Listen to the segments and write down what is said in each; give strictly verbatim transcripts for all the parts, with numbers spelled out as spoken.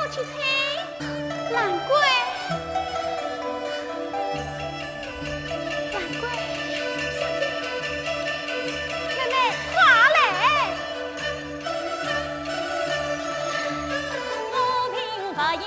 去催。兰桂，兰桂，妹妹，快来！妹妹，我们快走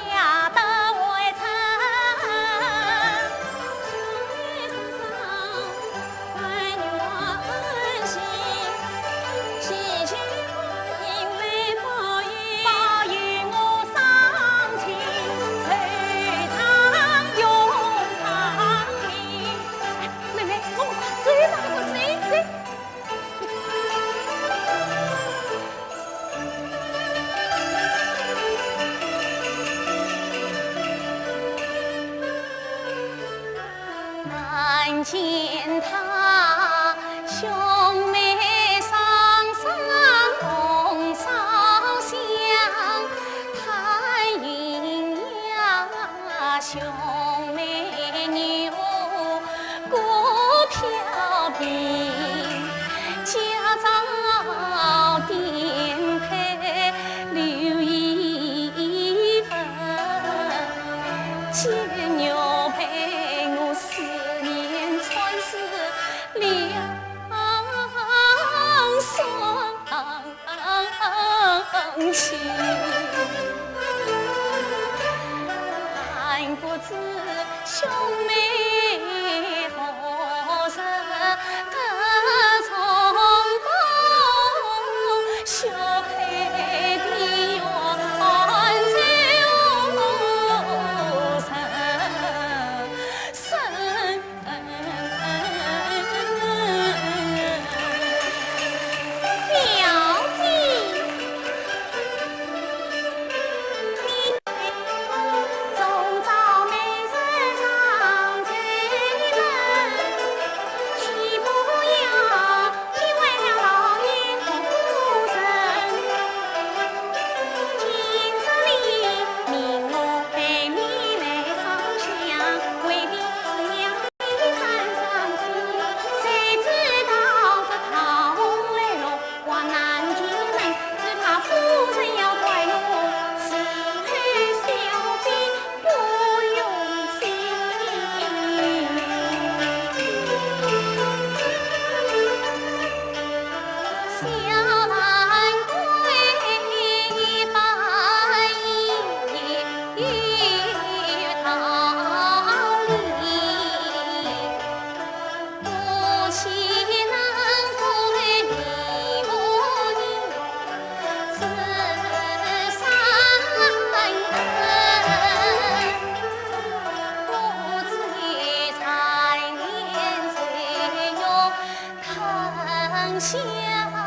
吧，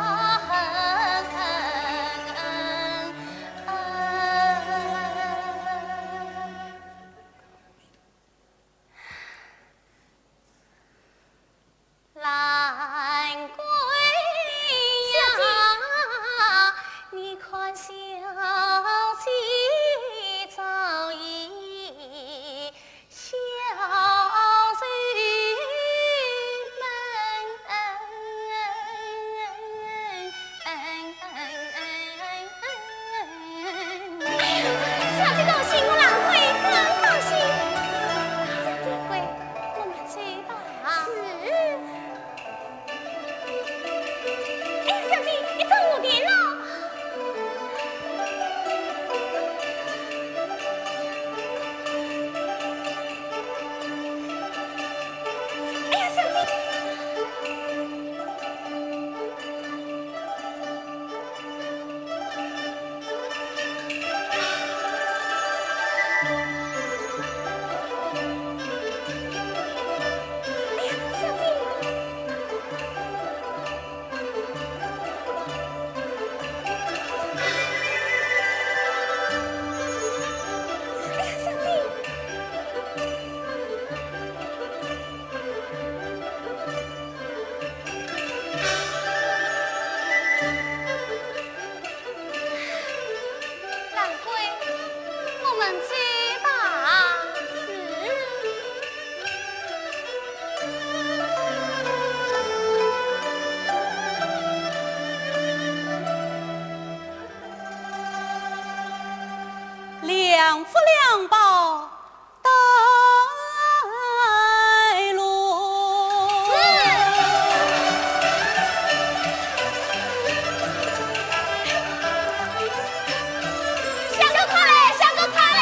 快走，走。 兰桂呀，你看小姐早已笑愁眉。 哎呀，小姐高兴，我兰桂更高兴。小姐，我们去吧。是。哎呀，小姐，你走我的了。哎呀，小姐。 兰桂，我们走吧。是。两副两包带路。是。相公快来，相公快来！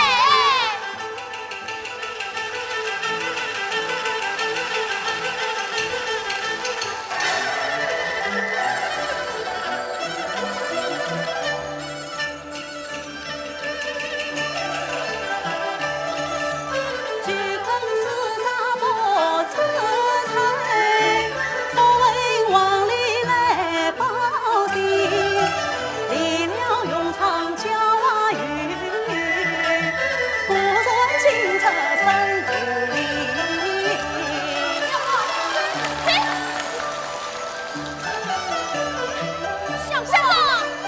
相公，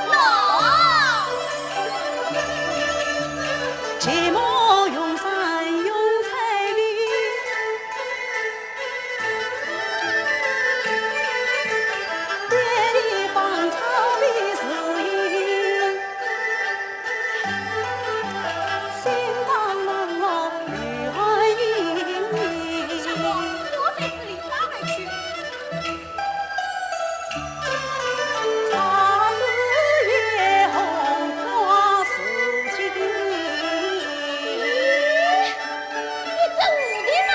喏。相公，我在这里，他还去？ 咦，你怎么的了？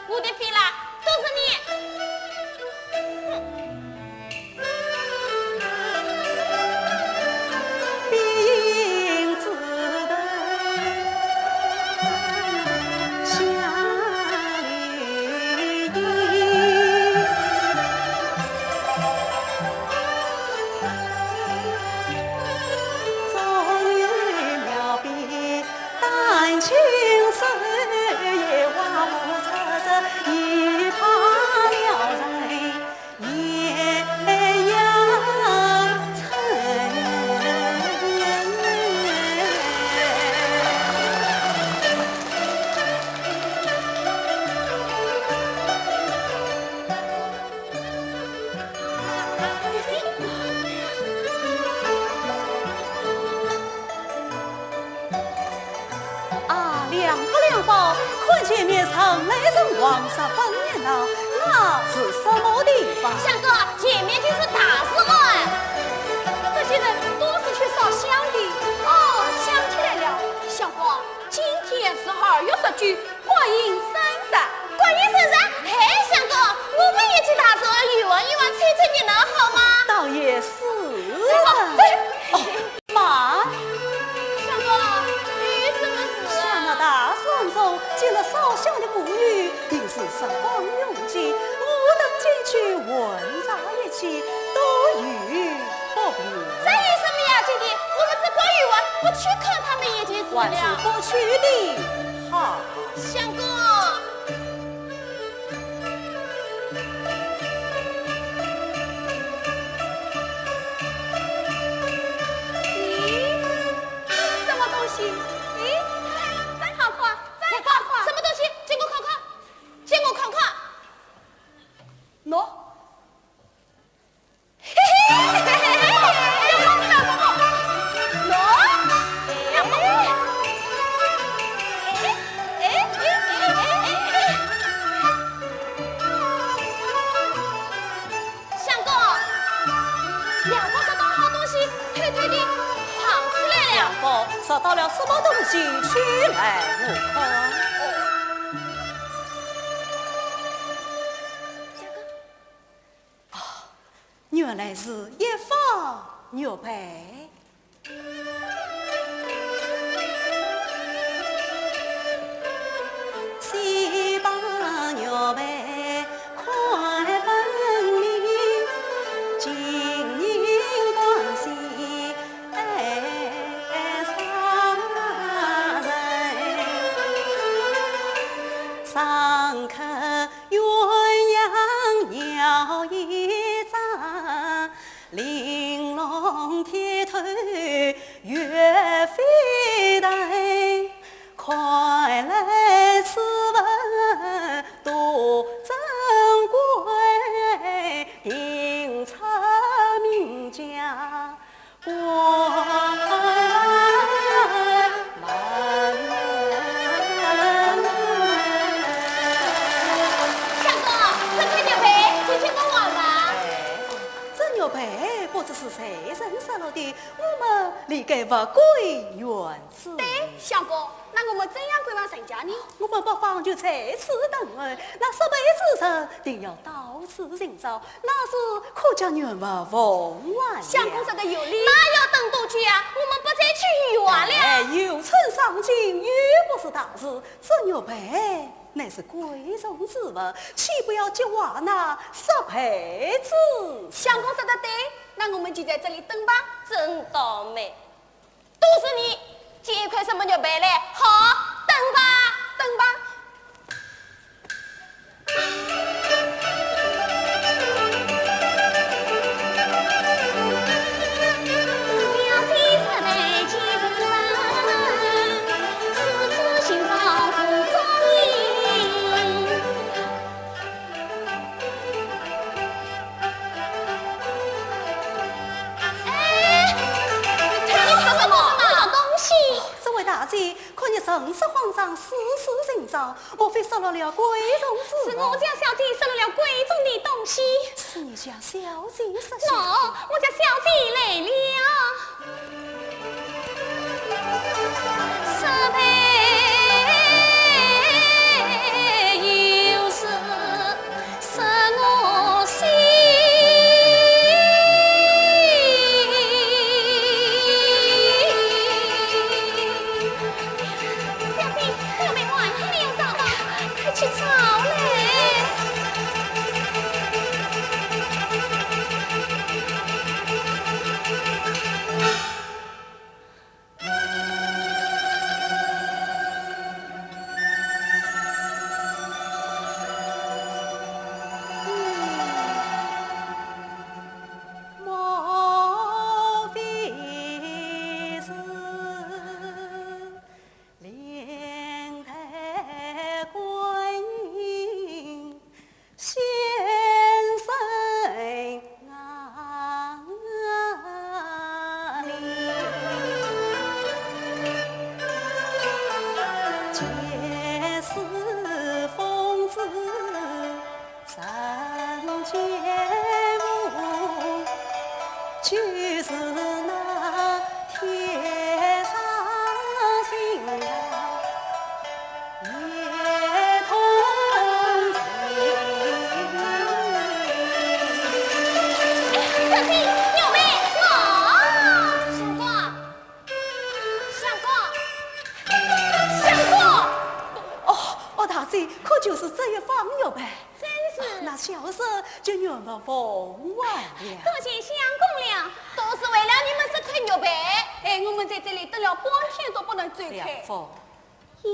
我的妃啦，都是你！哼！啊，两副两包，看前面人来人往，十分热闹，那是什么地方？相公，前面就是大寺院。这些人都是去烧香的。哦，想起来了，相公，今天是二月十九， 观音生日。观音生日？嘿，相公，我们也去大寺院游玩游玩，凑凑热闹，好吗？倒也是啊。哎，哦，慢。相公，有什么事啊？想那大寺院中，今日烧香的妇女定是十分拥挤，我等前去混杂一起，多有不便。这有什么要紧的？我们只管游玩，不去看他们也就是了。还是不去的好。 相公。咦，什么东西？咦，真好看，真好看！什么东西？借我看看，借我看看。喏。 相公，两宝拾到好东西，偷偷地藏起来了。两宝拾到了什么东西？取来我看。哦。 啊，原来是一方玉佩。岳飞的，快来此问多珍贵，定察名家官门。相公，这块玉佩你见过玩吗？哎，这玉佩不知是谁人失落的， 我们理该物归原主。对，相公，那我们怎样归还人家呢？我们不妨就在此等候，那失佩之人定要到处寻找，那时可将原物奉还了。相公说得有理。那要等多久啊？我们不再去游玩了。哎，游春赏景又不是大事，这玉佩乃是贵重之物，岂不要急坏那失佩之心？相公说得对，那我们就在这里等吧。真倒霉。 都是你，捡一块什么玉佩来？好，等吧，等吧。哎，你看我看什么？我找东西。这位大姐，看你神色慌张，四处寻找，莫非失落了贵重之物？是我家小姐失落了贵重的东西。是你家小姐失落？喏，我家小姐来了。 小姐，我们还是没有找到，快去找嘞！ 哎，小姐，玉佩，喏。相公，相公，相公！哦，哦，大姐，可就是这一方玉佩。真是。啊，那小生就原物奉还了。多谢相公了。都是为了你们这块玉佩，哎，我们在这里等了半天都不能走开。梁凤， 哎，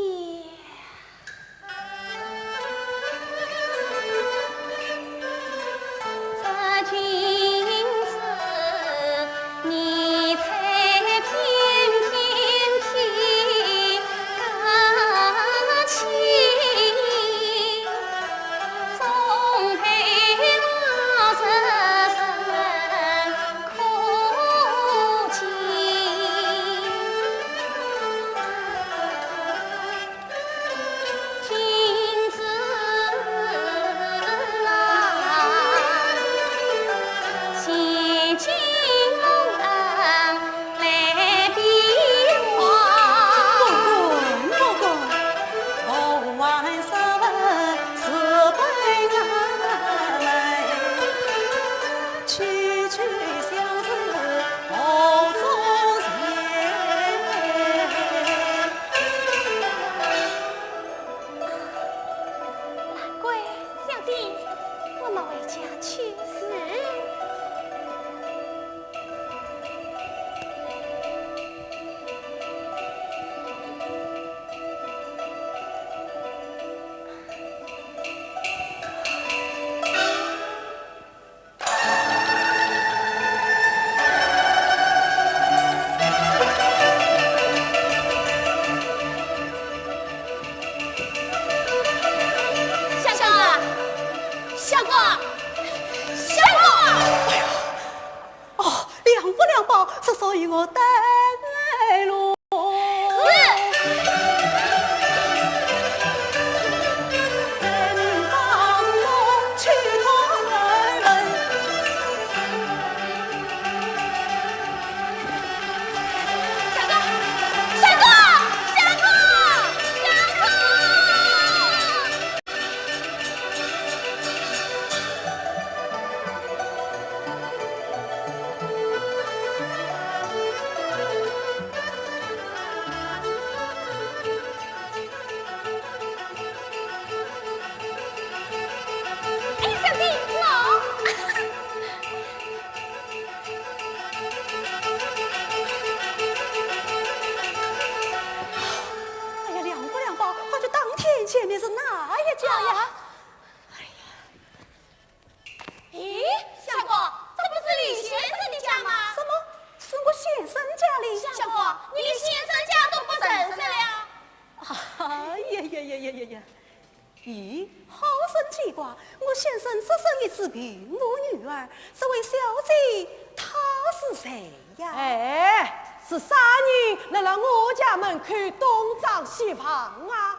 咦，好生奇怪，我先生只生一子并无女儿，这位小姐她是谁呀？哎，是啥人来了我家门口东张西望啊？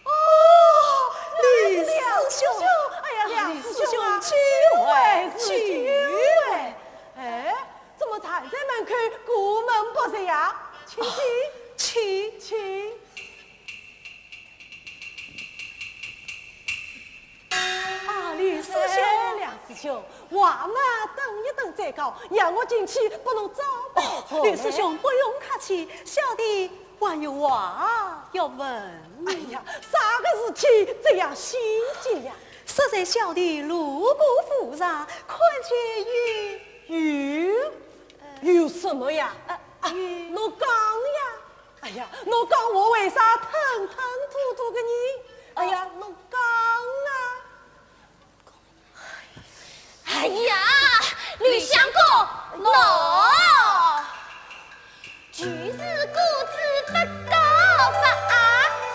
哦，李师兄，哎呀，梁师兄啊，久违，久违。哎，怎么站在门口过门不入呀？请进，请，请。 啊，李师兄，哎，梁师兄，话嘛等一等再讲，让我进去拨侬招待。哦，李师兄，不用客气，小弟还有话要问。哎呀，啥个事体这样心急呀？说是小弟路过府上，看见有，有，有什么呀？啊，侬讲呀。 哎呀，侬讲我为啥吞吞吐吐个呢？哎呀，侬讲啊！哎呀，吕相公，喏，就是个子不高不矮，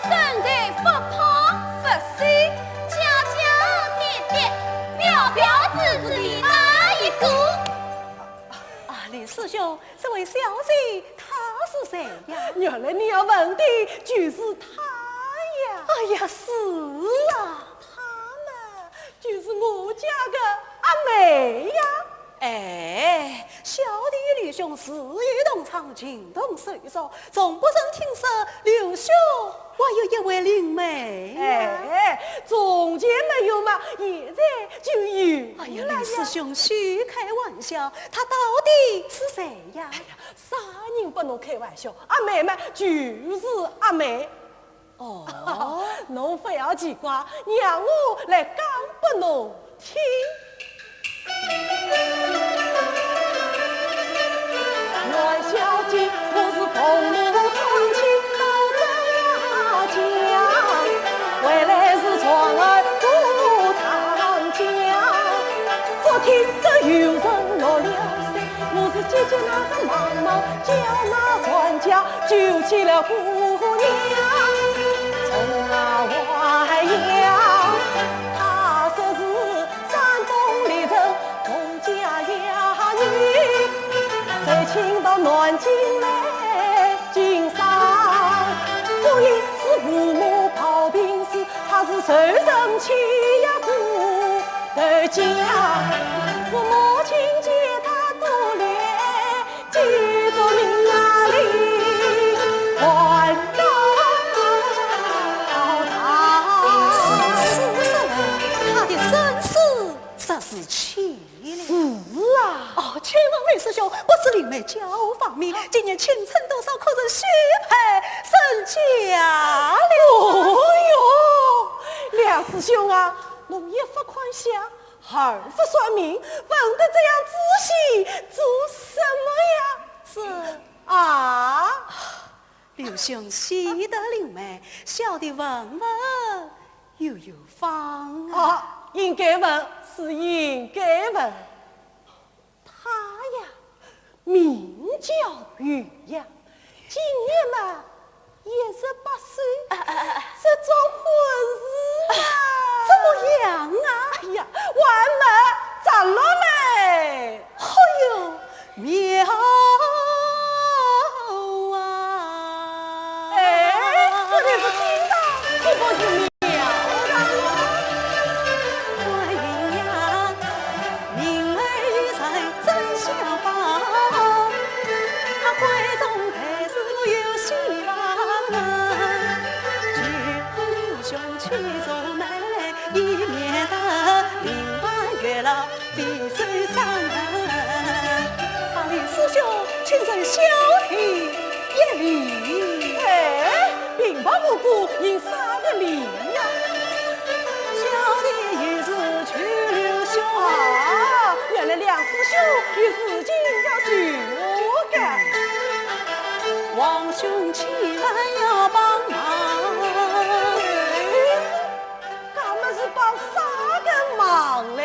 身材不胖不瘦，娇娇滴滴，标标致致的那一个。啊，李师兄， 这位小姐她是谁呀？原来你要问的就是她呀。哎呀，是啊。她嘛，就是我家的阿妹呀。哎，小弟与吕兄自幼同窗，情同手足，从不曾听说吕兄还有一位令妹呀。哎，从前没有嘛，现在就有了呀。哎呀，吕师兄休开玩笑，她到底是谁呀？哎呀， 啥人拨侬开玩笑？阿妹嘛，就是阿妹。哦，侬勿要奇怪，让我来讲拨侬听。阮小姐，我是凤舞堂亲到这家，回来是状元过长江，不听得有人落了 我是姐姐那个忙忙叫那管家，救起了姑娘。从那晚呀，她说是山东历城童家雅女，受请到南京来经商。不因是父母抱病死，她是受人欺压孤头家。我母亲见她多怜， 是，是说来，她的身世实是凄凉。是啊。哦，请问吕师兄，不知令妹叫何芳名，今年青春多少，可曾许配人家了？哦哟，梁师兄啊，侬一不看相，二不算命，问得这样仔细做什么呀？是啊。 刘兄喜得令妹，小弟问问又有妨啊？哦，应该问，是应该问。她呀，名叫于洋，今年嘛，一十八岁，啊，啊，啊，啊。这桩婚事嘛，啊，怎么样啊？哎呀，还没着落嘞。哎呦， 妙啊！哎，这里是金堂，可不是庙堂哦。观音呀，名为玉山真下方，她闺中配是有希望啊。只恨英雄曲中美，一面的名满月老 比谁上啊？啊，刘师兄，请受小弟一礼。哎，平白无故行啥个礼呀？小弟有事求刘兄。啊，原来梁师兄有事情要求我个。王兄千万要帮忙。哎， 搿么是帮啥个忙嘞？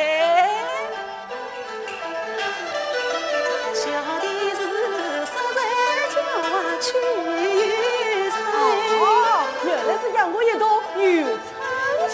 小弟是实在叫去。哦，原来是要我一同游春去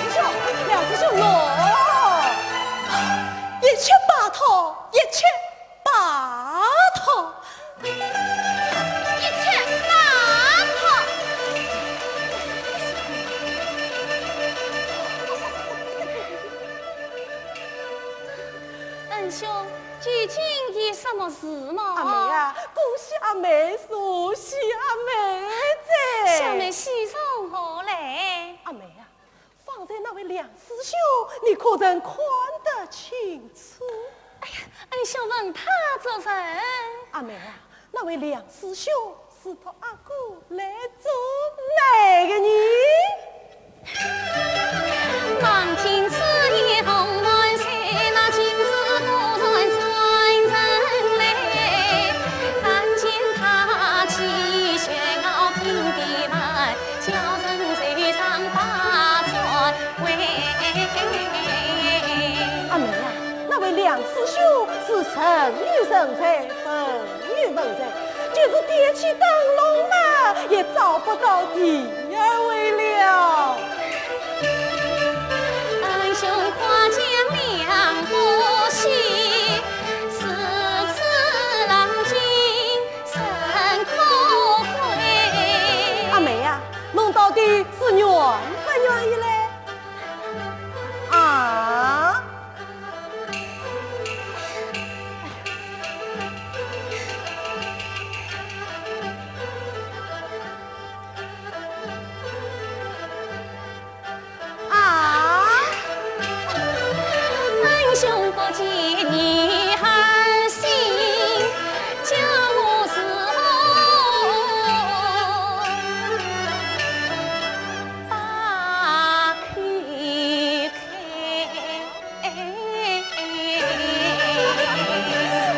师兄，梁师兄，喏，一切拜托，一切拜托，一切拜托。恩兄，究竟有什么事么？阿妹啊，恭喜阿妹，恭喜阿妹哉！小妹喜从何来？阿妹啊， 方才那位梁师兄，你可曾看得清楚？哎呀，恩兄问他做甚？阿妹啊，那位梁师兄是托阿哥来做媒的呢。阿妹呀，那位梁师兄是人有人才，文有文才，就是点起灯笼嘛，也找不到第二位了。阿妹呀，侬到底是愿不愿意嘞？啊？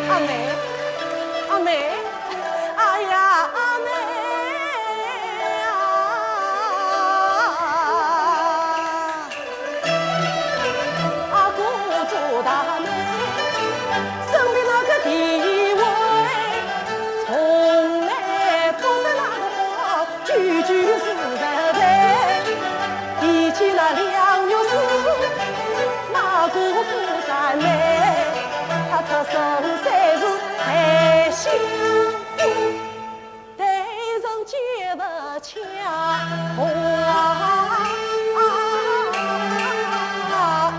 阿妹，阿妹，哎呀，阿妹啊！姑姑赞美，她出身虽是才秀，待人绝不巧。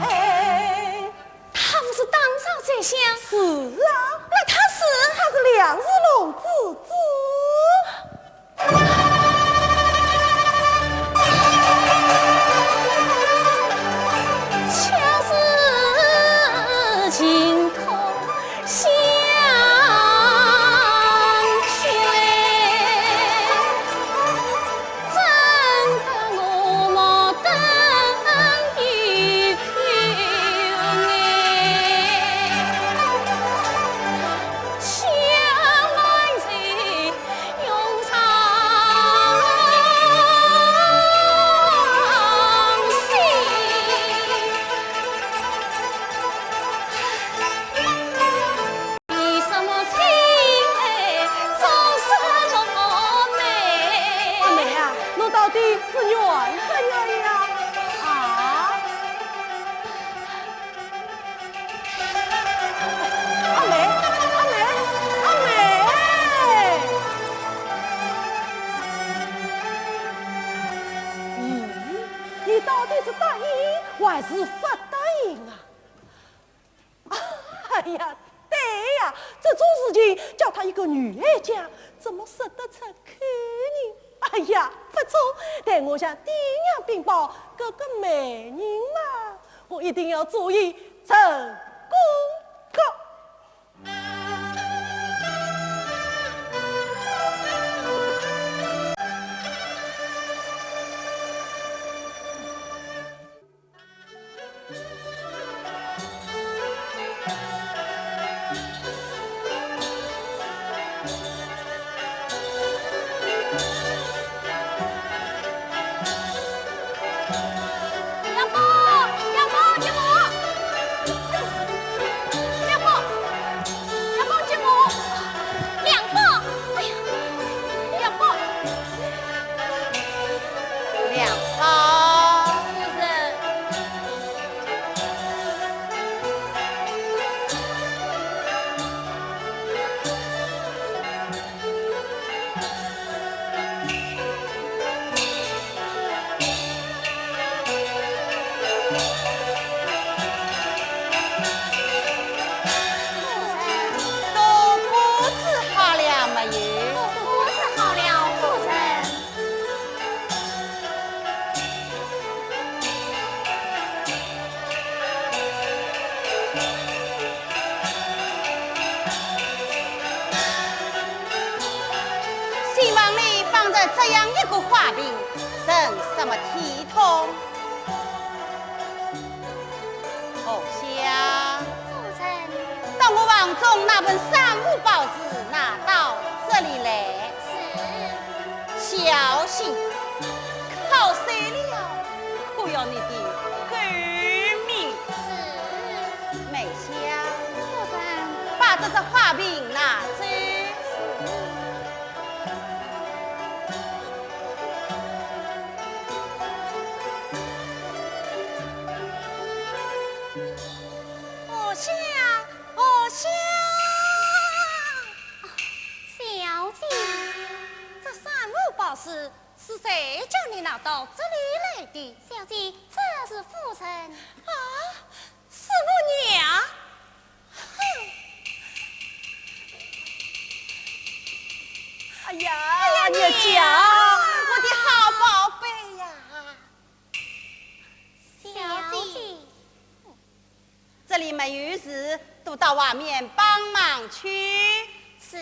哎，她不是当朝宰相？是啊。那她是？她是梁世龙之子。 阿妹啊，侬到底是愿勿愿呀？啊？ 阿妹，阿妹，阿妹！咦，你到底是答应还是勿答应啊？哎呀，对呀，这种事情叫她一个女哀家，怎么说得出口呢？哎呀，不错，待我向爹娘禀报搿个媒人嘛， 我一定要做伊成功个。 梁宝，梁宝，救我！梁宝，梁宝，救我！梁宝，哎呀，梁宝！梁宝。夫人。 都布置好了没有？布置好了，夫人。 新房里放着这样一个花瓶，成什么体统？荷香。夫人。到我房中拿盆珊瑚宝石拿到这里来。是。小心，敲碎了，可要你的狗命。是。 梅香。夫人。把这只花瓶拿走。荷香，荷香。小姐。这珊瑚宝石是谁叫你拿到这里来的？小姐，这是夫人。啊？ 是我娘？哼！哎呀，哎呀，月娇，我的好宝贝呀！小姐。这里没有事，都到外面帮忙去。是。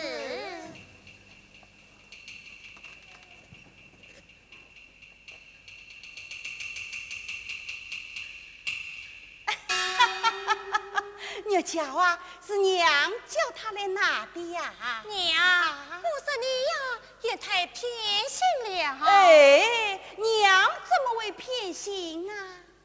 月娇啊，是娘叫她来拿的呀。娘，啊？我说你呀，也太偏心了哈。哎，娘怎么会偏心啊？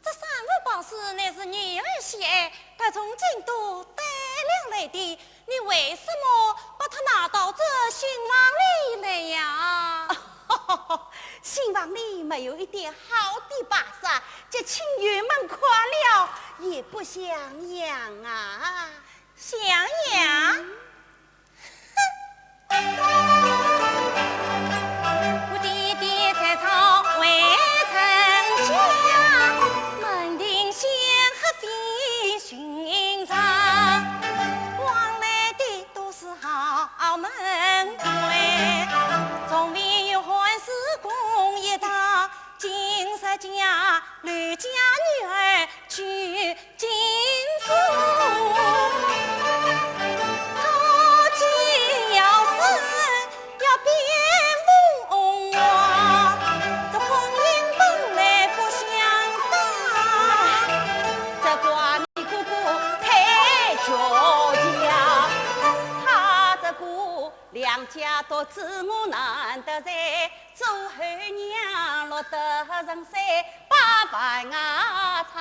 这珊瑚宝石乃是女儿喜爱，特从京都带了来的，你为什么把它拿到这新房里来呀？新房里没有一点好的摆设，就请油门关了，也不像样啊。像样？哼！我爹爹在朝未曾下，门庭显赫非寻常，往来的都是豪门贵，从未有寒士公一到，今日家里家女儿去 敬重，他既要死，要变凤凰。这婚姻本来不相当，这怪你哥哥太倔强，他这个良家独子我难得在，做后娘落得人生百万啊长。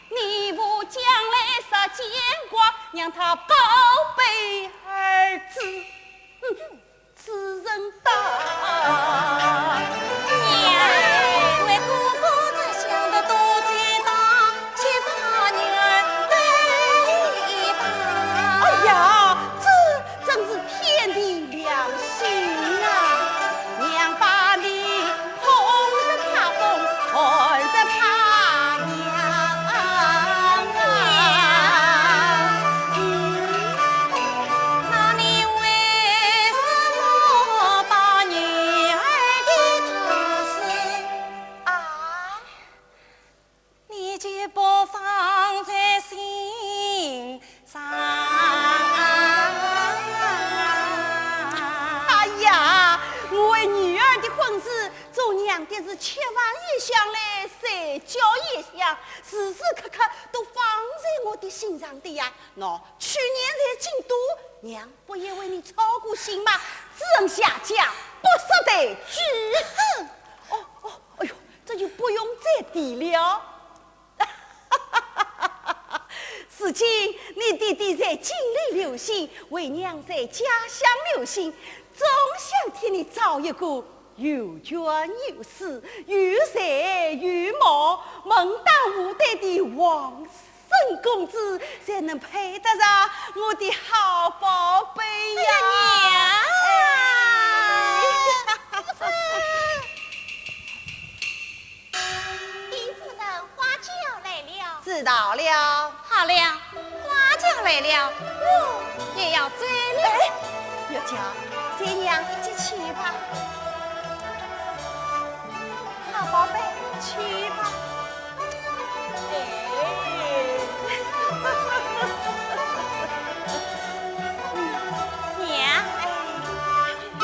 你父将来杀奸官，让他宝贝儿子，哼哼，死人道。娘，为哥哥着想的多周到，且把女儿带一带。哎呀，这 真是天地良心啊！娘把你捧着怕风，寒着怕娘啊！嗯，那你为什么把女儿的大事啊？ 你就不放在心上。哎呀，我为女儿的婚事，做娘的是七万里向来，三教一向，时时刻刻都放在我的心上的呀。喏，去年在京都，娘不也为你操过心吗？只恨下家不识抬举。哼！哦，哦，哎呦，这就不用再提了。 如今你爹爹在京里留心，为娘在家乡留心，总想替你找一个有权有势、有才有貌、门当户对的王孙公子，才能配得上我的好宝贝呀！哎呀，娘！哎。 禀夫人，花轿来了。知道了。好了，花轿来了，我也要走了。哎，月娇，随娘一起去吧。好宝贝，去吧。哎。娘。哎。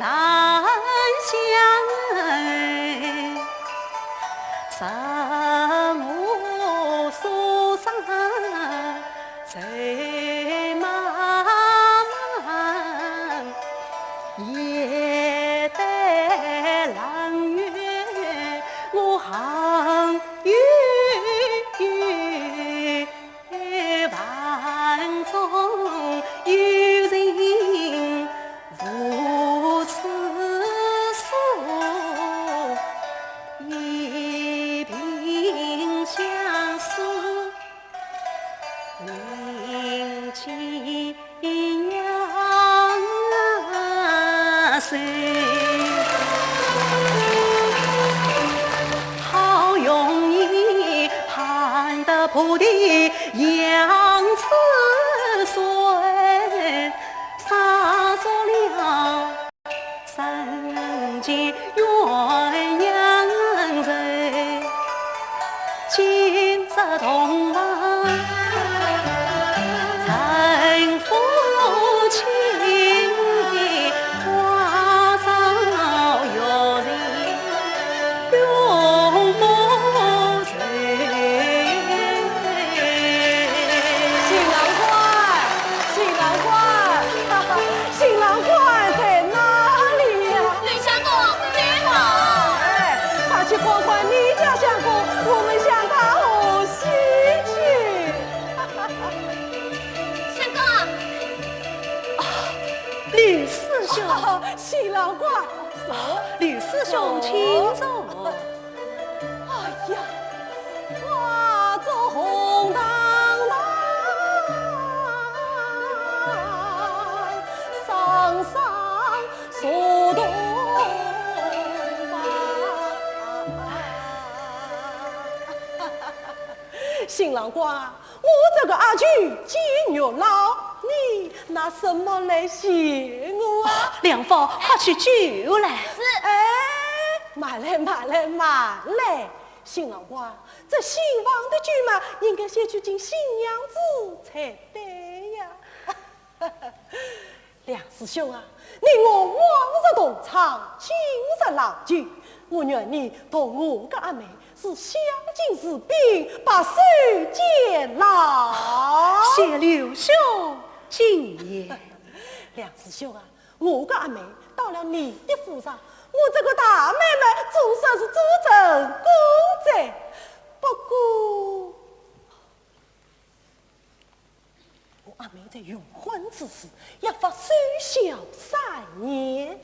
兰香，在我手上走茫茫，夜待冷月，我行悠悠。 万中有情无处诉，一鬓相思凝尽 杨柳。好容易盼得菩提杨柳水，洒作了 人间鸳鸯愁。今朝洞房成夫妻，花朝月夕永不随。新郎官，新郎官， 新郎官在哪里呀？吕相公，吕某。哎，快去看看你家相公，我们向他贺喜去。相公。啊，吕师兄。啊，新郎官，坐。吕师兄，请坐。 哎呀，花烛红堂堂，双双入洞房。新郎官，我这个阿舅见月老，你拿什么来谢我啊？梁芳，快去救来。是。哎，慢来，慢来，慢来。 新郎官，这新房的酒嘛，应该先去敬新娘子才对呀。梁师兄啊，你我往日同窗，今日郎舅，我愿你同我个阿妹是相敬如宾，白首偕老。谢刘兄金言。梁师兄啊， 我个阿妹到了你的府上，我这个大妹妹总算是做成功哉。不过，我阿妹在用婚之时要发守孝三年，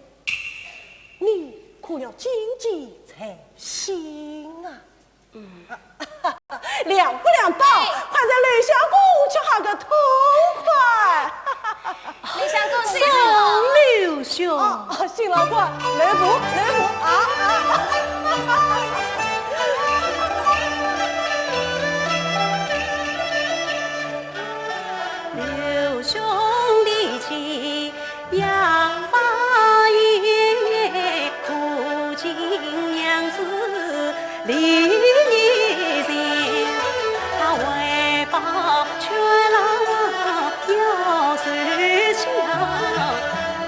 你可要谨记在心啊。 嗯。两不两道，哎。快让吕相公吃好个痛快。吕相公，请坐。刘兄。哦，哦，新郎官，留步，留步，啊，啊。刘兄弟请 杨芳也苦尽娘子离你情，他为报全郎要守孝，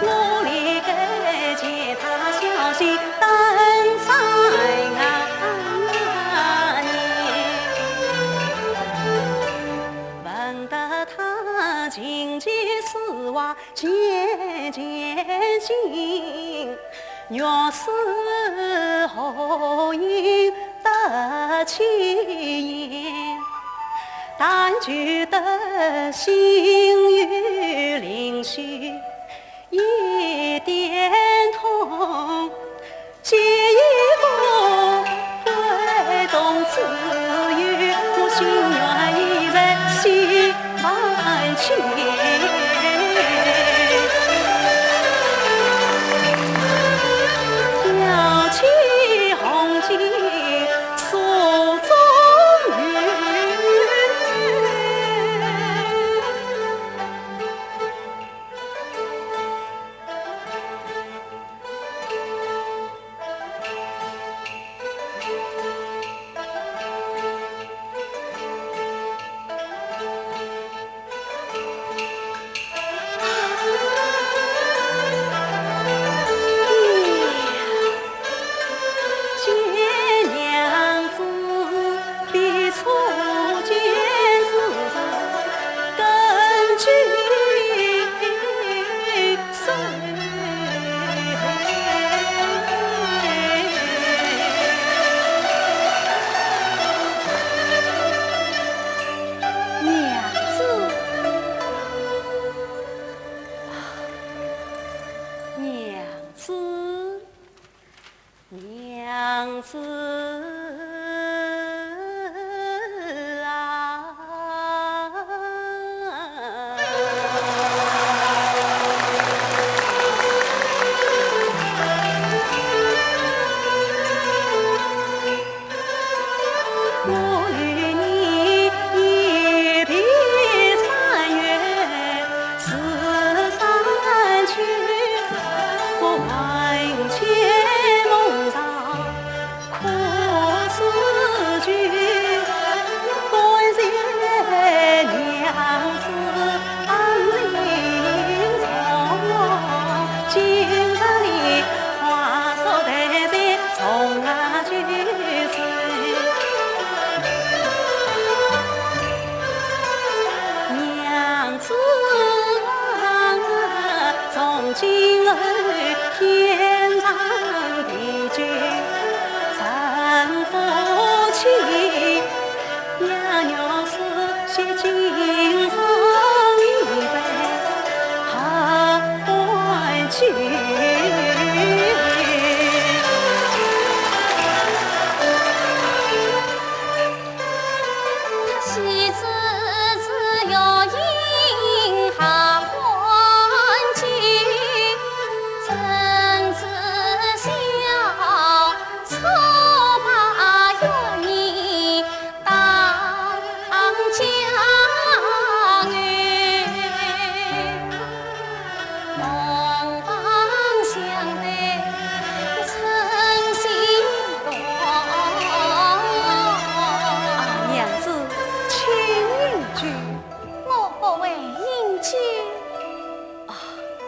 我理该见他小心等三年。问得他情节似话 渐渐近，月色何影得轻烟，但觉得心有灵犀一点通。 见一个闺中之女，我心愿已在心门间。要起红巾诉衷愿。子啊。娘子啊，从今后天长地久，成夫妻，要让世间敬上一杯合欢酒。 啊，娘子，请饮酒。我不会饮酒。啊，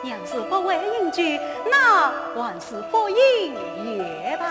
娘子不会饮酒，那还是不饮也罢。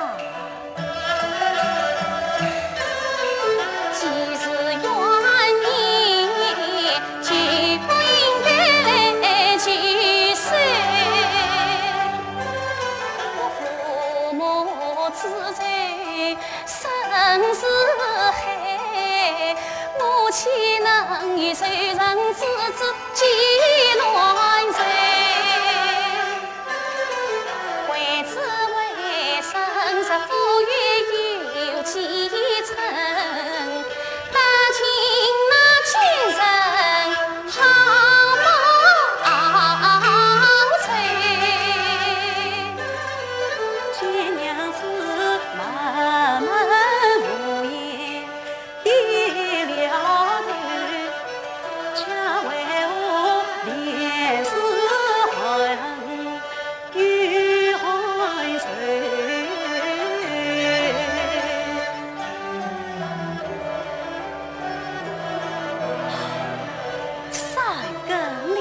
三更了。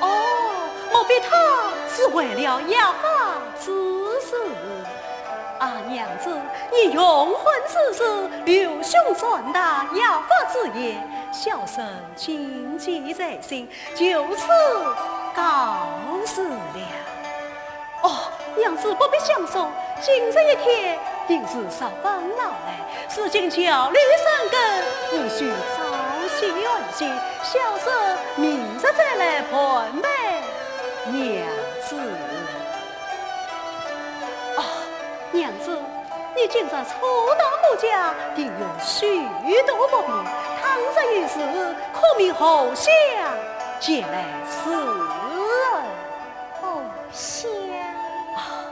哦，莫非他是为了药方之事？啊，娘子，你用婚之事，刘兄传达药方之言，小生谨记在心，就此告辞了。 哦，娘子不必相送，今日一天定是十分劳累，如今谯楼三更，务须早些安歇，小生明日再来盘问娘子。哦，娘子，你今日初到我家，定有许多不便，倘若有事，可命荷香前来侍候。 哦，香。啊，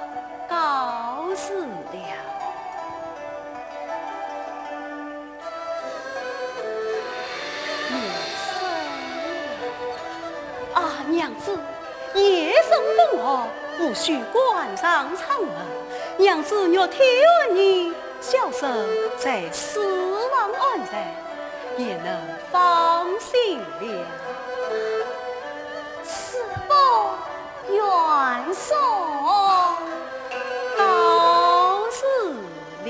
告辞了。啊，娘子，夜深风寒，务须关上窗门。娘子若天寒呢，小生在书房安睡，也能放心了。 恕不远送。告辞了。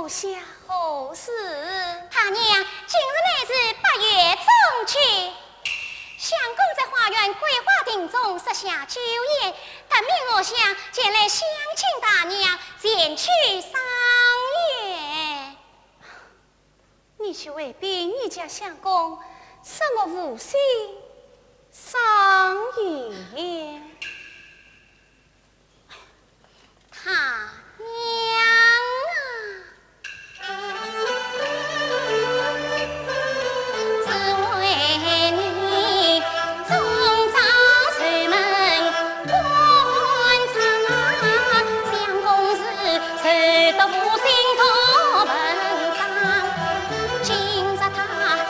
下何事？大娘，今日乃是八月中秋，相公在花园桂花亭中设下酒宴，特命我想前来相请大娘前去赏月。你去回禀你家相公，说我无心赏月。 大娘啊，只为你终朝守门观察，相公是受得无心多文章。今日他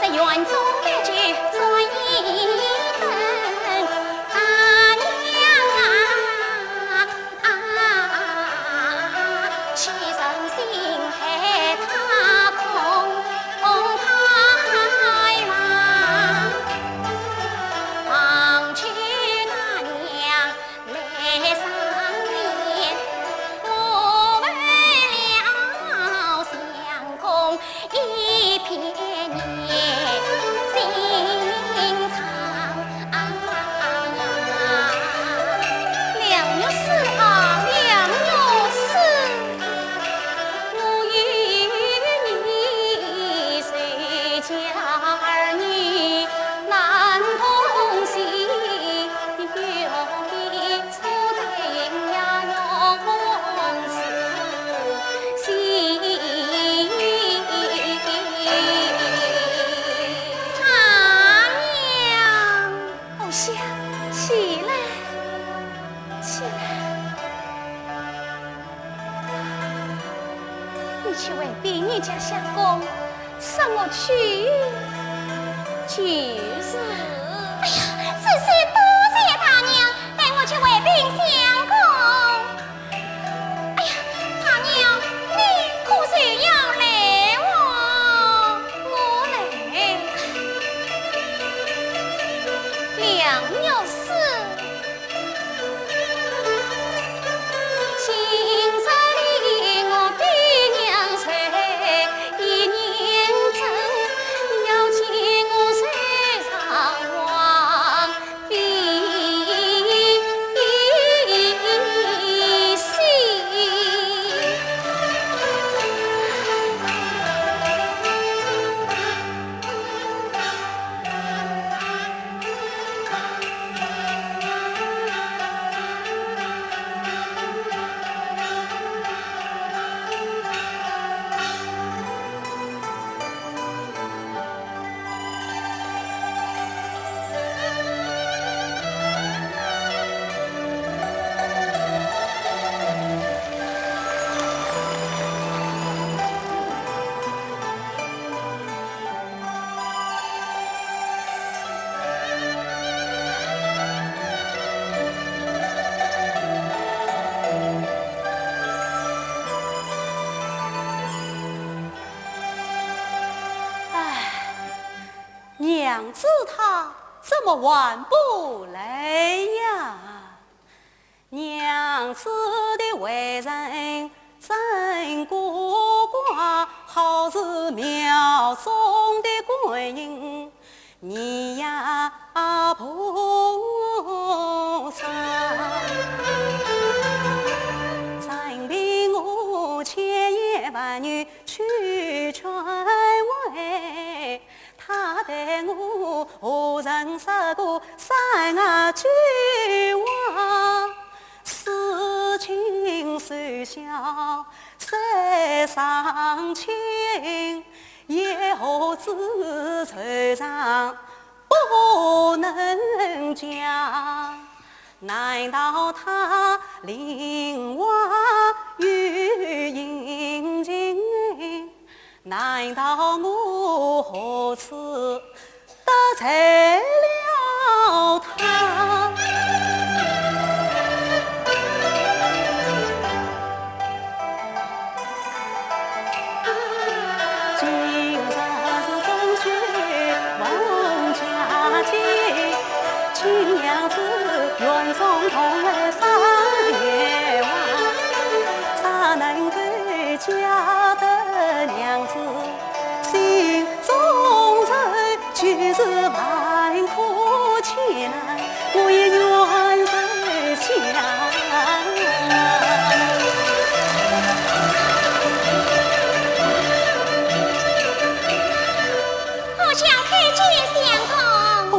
在园中摆酒专一等，大娘啊， 啊，岂忍心害他空空太忙？望求大娘来赏月，我为了相公 一片念心肠。啊，梁玉书啊，梁玉书，我与你谁家儿女难同心，又比 哦，香，起来，起来。你去回禀你家相公， 说我去就是。哎呀，是是，多谢大娘，待我去回禀相公。哎呀，大娘，你可是要来哦？我来。梁玉书。 哎，娘子她怎么还不来呀？ 娘子的为人真古怪，好似庙中的观音，你呀菩萨。任凭我千言万语去劝慰， 她对我何曾说过三句话？是亲是笑是伤情，也何止愁肠不能讲。难道她令外有隐情？ 难道我何时得罪了她？今日是中秋，逢佳节，请娘子园中同来赏月华，谁能够叫得这万苦千难，我也愿受降。荷香叩见相公。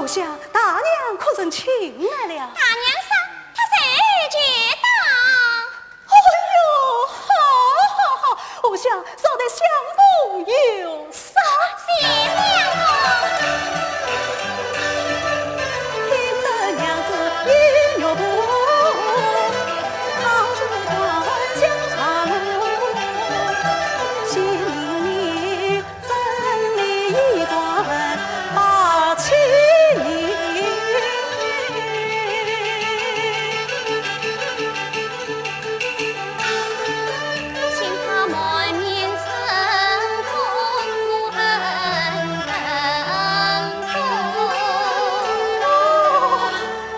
荷香，大娘可曾请来了？大娘啥？她随即到。 哎呦，好，好，好，荷香，少待相公有赏。谢相公。听得娘子一语不，好似断江长路，心里 真理一段八千年。请他满面春风不肯更动。哦，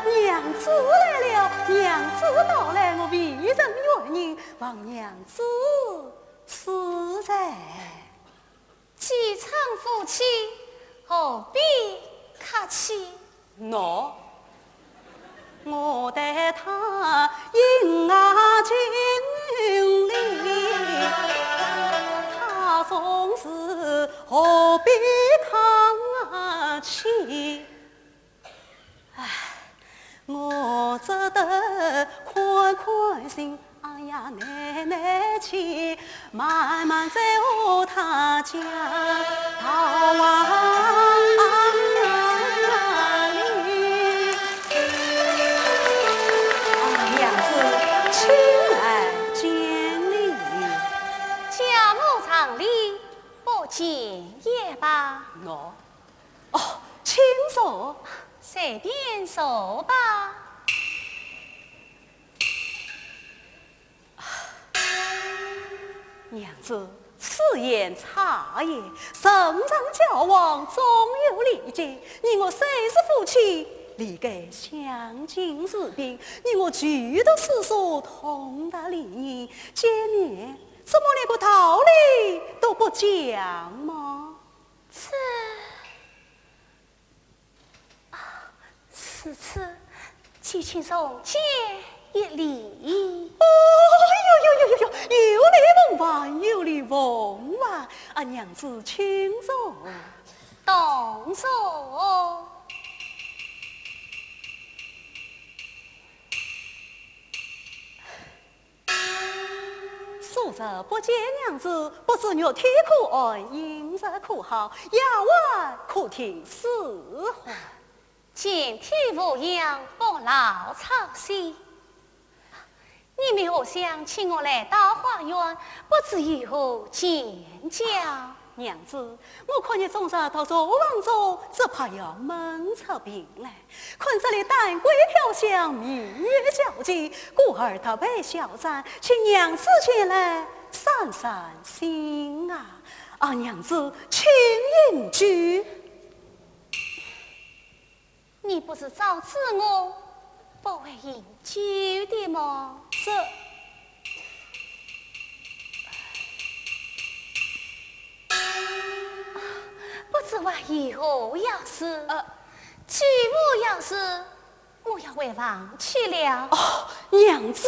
娘子来了，娘子到来，我未曾远迎，望娘子恕罪。 既成夫妻，何必客气？喏，我待她恩爱尽礼，她纵是何必客气？ 唉，我只得宽宽心，哎呀，耐耐去，慢慢再和她讲道理。啊，娘子，请来见礼。家母长礼，不见也罢。喏，哦，请坐。 随便坐吧。娘子，此言差矣。人情交往总有礼节，你我虽是夫妻，理该相敬如宾。你我俱读诗书，通达礼仪，见面怎么连个道理都不讲吗？这 如此，就请重见一礼。哦哟哟哟哟哟，有礼奉还，有礼奉还。啊，娘子请坐。动坐。 数日不见娘子，不知玉体可安，饮食可好，丫鬟可听使唤？全体无恙，不劳操心。你们荷香请我来到花园，不知有何见教？娘子，我看你终日独坐房中，只怕要闷出病来。 看这里丹桂飘香，明月皎洁，故而特备小盏，请娘子前来散散心啊。啊，娘子，请饮酒。你不是早知我不会饮酒的吗？这，不知还有何要事？呃，既无要事， 我要回房去了。哦，娘子，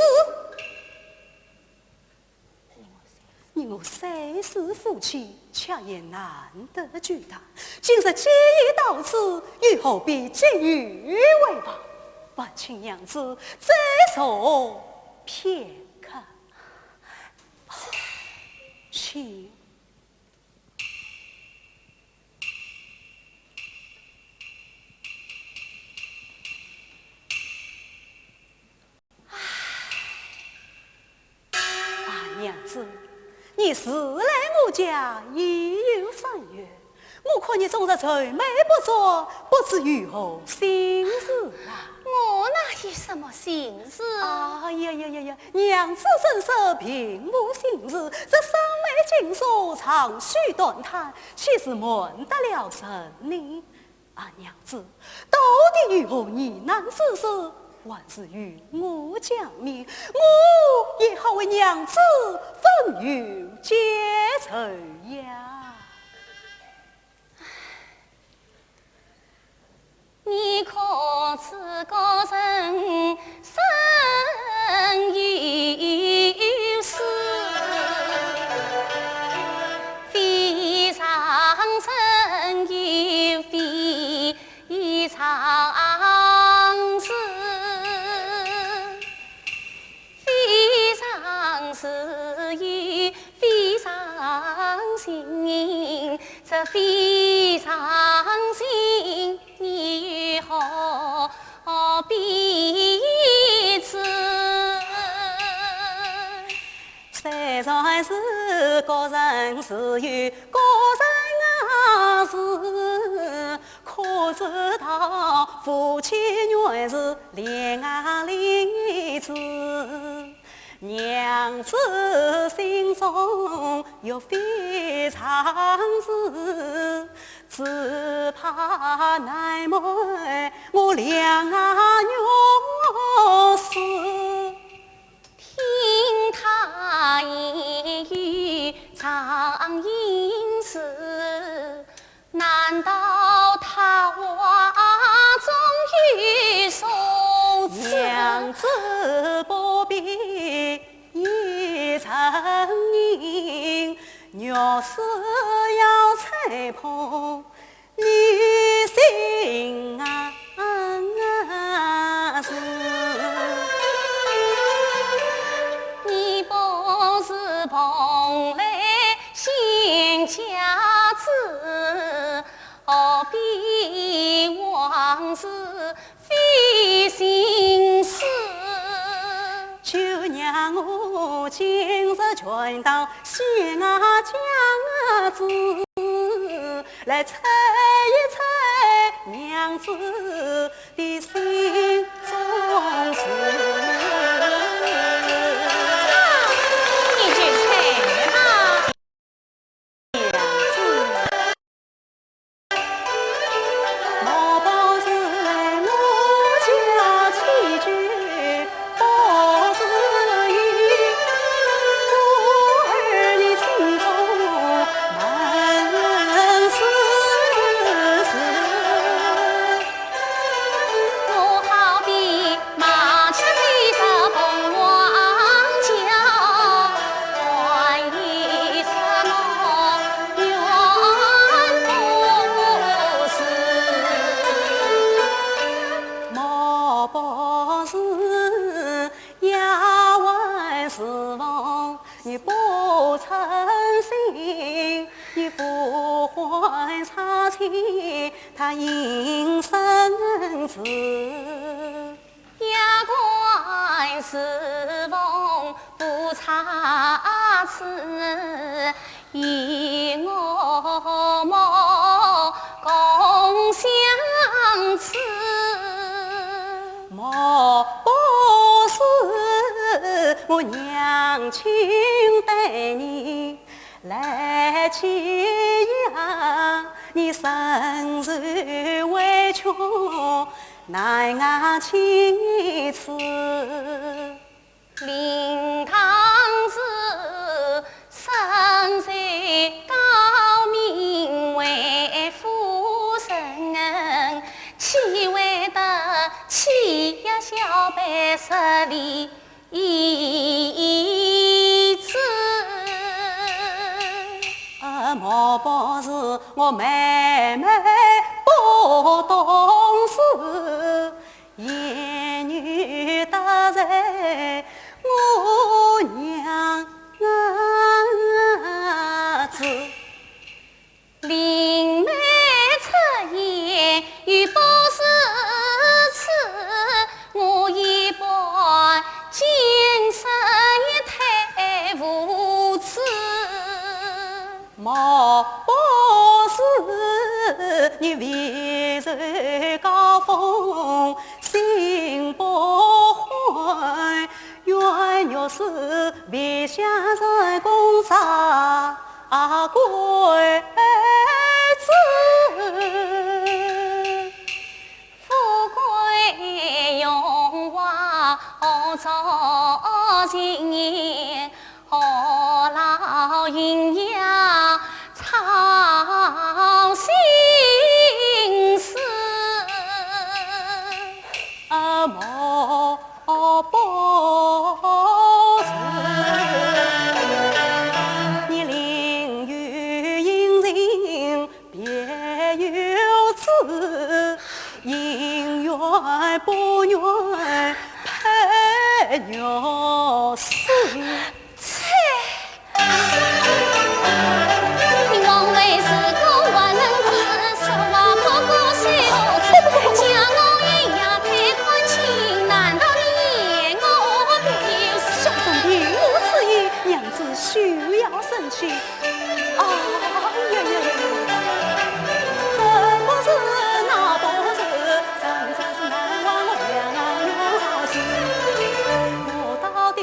你我虽是夫妻，却也难得聚谈。今日既已到此，又何必急于回房？还请娘子再坐片刻。请。 啊，娘子，你自来我家已有三月，我看你终日愁眉不展，不知有何心事啊？我哪有什么心事？哎呀呀呀呀，娘子怎说并无心事，这双眉紧锁，长吁短叹，岂是瞒得了人呢？ 啊，娘子，到底有何疑难之事，还是与我讲明，我也好为娘子分忧解愁呀。你可知古人生有死，非常生有非常死。 非常时也非常心，这非常心你何必知？虽然是个人自有个人啊事， 可知道夫妻原是恋爱里子，娘子心中有非常事，只怕难瞒我两月事。听他言语常应是， 难道他话中有所指？娘子不必言承认，若是要猜破你心啊事。你不是蓬莱 仙家子，何必往事费心思？就让我今日全到仙家子，来猜一猜娘子 的心中事。你去猜吧。莫不是我家起居不如意，故而你心中闷闷思思。 我好比麻雀飞到凤凰桥，还有什么怨不是？莫不是夜晚侍奉 你不称心，你呼唤差遣，他应声之。夜晚侍奉不差遣，与我谋共相持。莫不是我娘亲待你 来欺压，你深受委屈，难挨启齿。令堂是身受高名为夫人，岂会得欺压小辈势利 一子。啊，莫不是我妹妹不懂事，言语得罪我娘子。 林妹出言语不如此，我一般谨慎也忒无知。莫不是你未受高风心不欢， 愿若是别下人公杀鬼子。富贵荣华何足轻，何劳云霞操心事。啊，莫不是。你另有隐情别有主，姻缘不愿配玉碎。 小生并无此意，娘子休要生气。哎呀呀呀呀！这不是那不是，真正是难忘两月事。我到底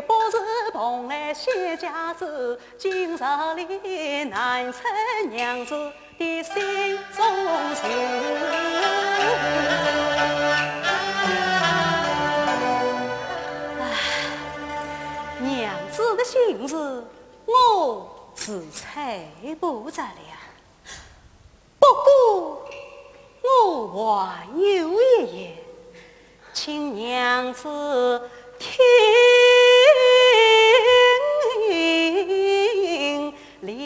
不是蓬莱谢家子，今日里难称娘子 的心中情。唉，娘子的心事，我是猜不着了。不过，我还有一言， 请娘子听了。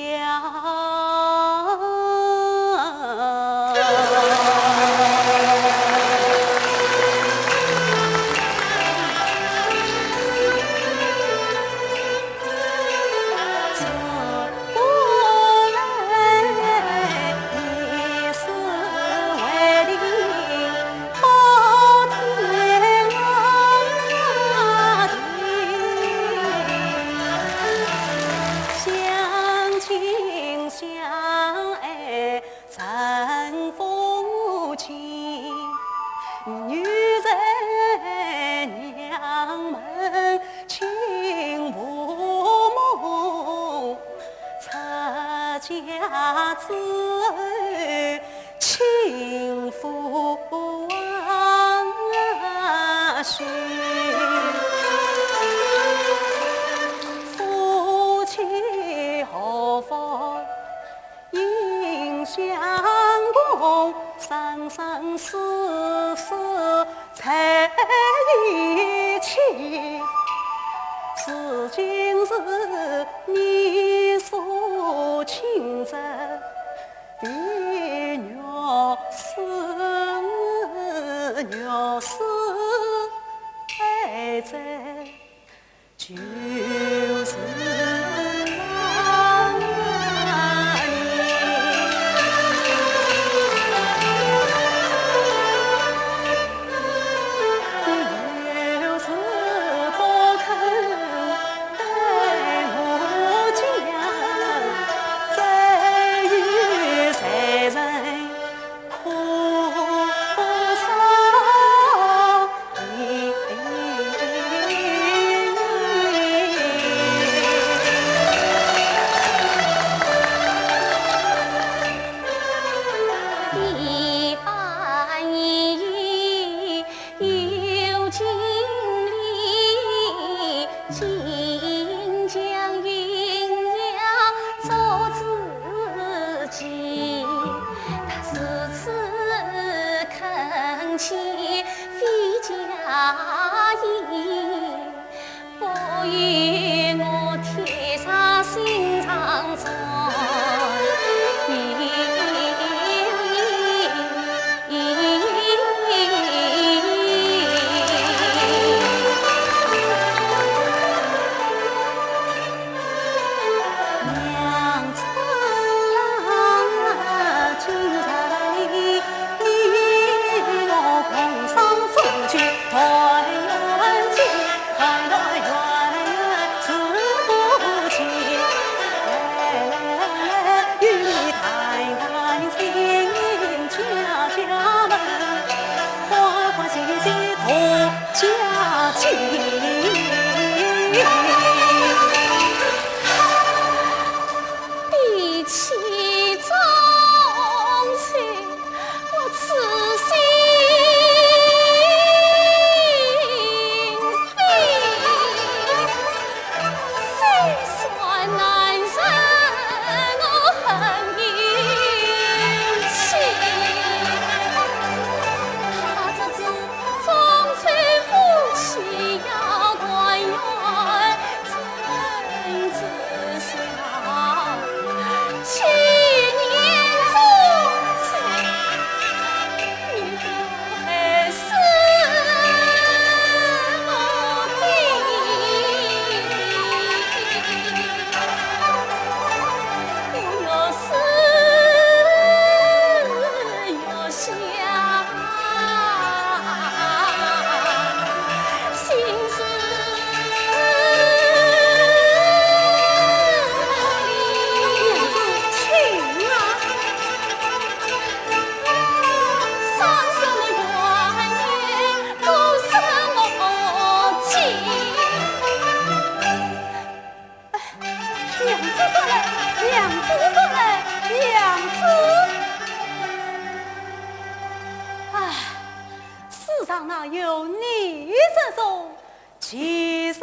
当那有你这种奇人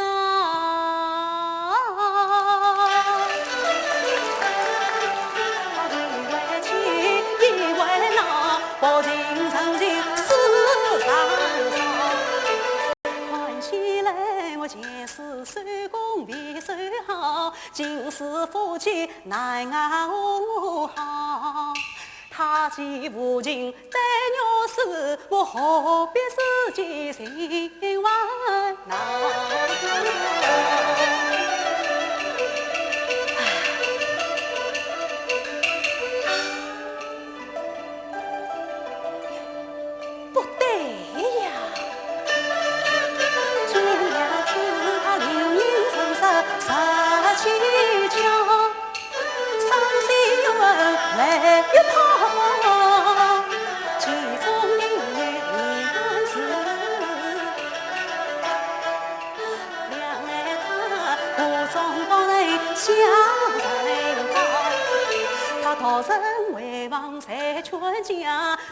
啊！看起来我前世修功未修好，今世夫妻难熬好。 他既无情待我时，我何必自己心烦恼？不对呀！ 他大人回房才劝解，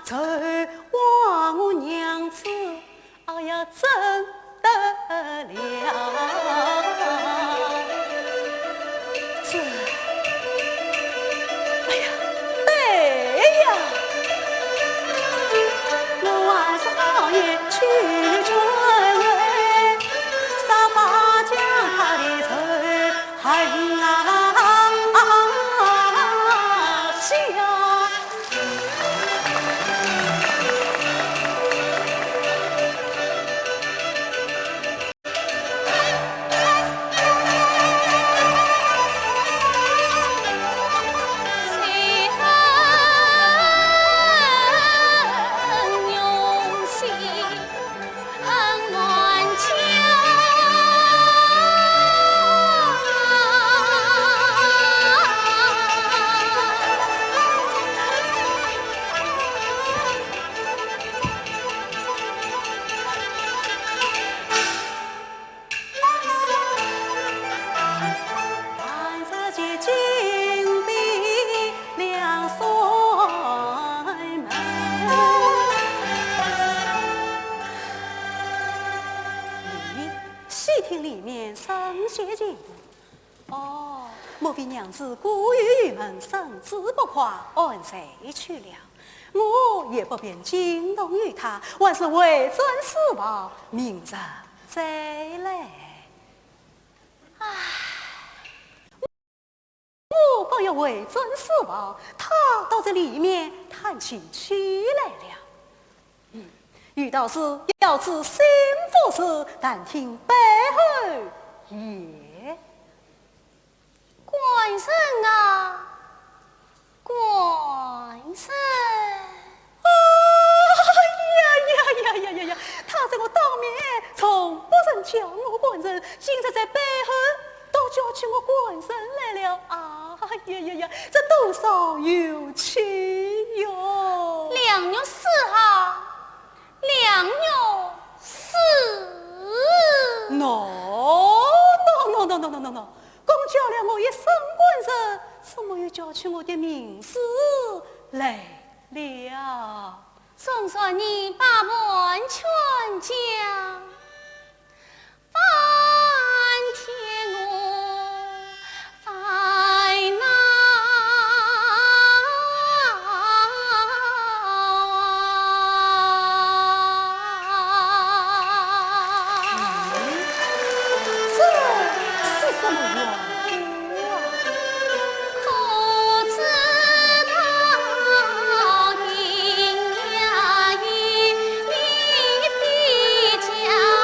就话我娘子 哎呀，怎得了？这，哎呀，对呀，我还是好言去劝慰，设法将他的仇恨啊消。咦，细听里面声息情动。哦，莫非娘子故有郁闷，身子不快，安睡去了？ 我也不便惊动于她，还是回转书房，明日再来。唉，我方要回转书房，她倒在里面弹琴起来了。嗯，遇到事要知心腹事，但听背后言。 官人啊，官人。哎呀呀呀呀呀呀！她在我当面从不曾叫我官人，今日在背后倒叫起我官人来了。啊呀呀呀，这多少有趣哟！良玉是啊， 良玉是。喏，喏，喏，喏，喏，喏，喏，喏，公叫了我一声官人，怎么又叫起我的名字来了？总算你把门全讲。 这是什么缘故啊？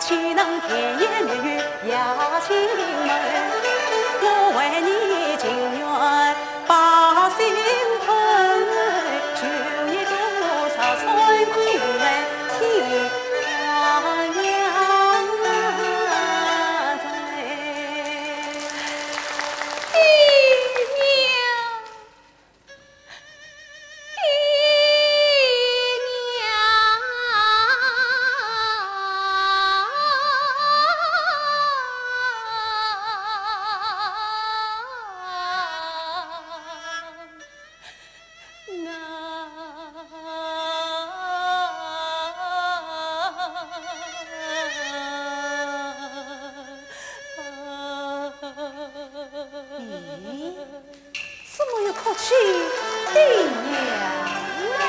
咦，怎么又哭起爹娘来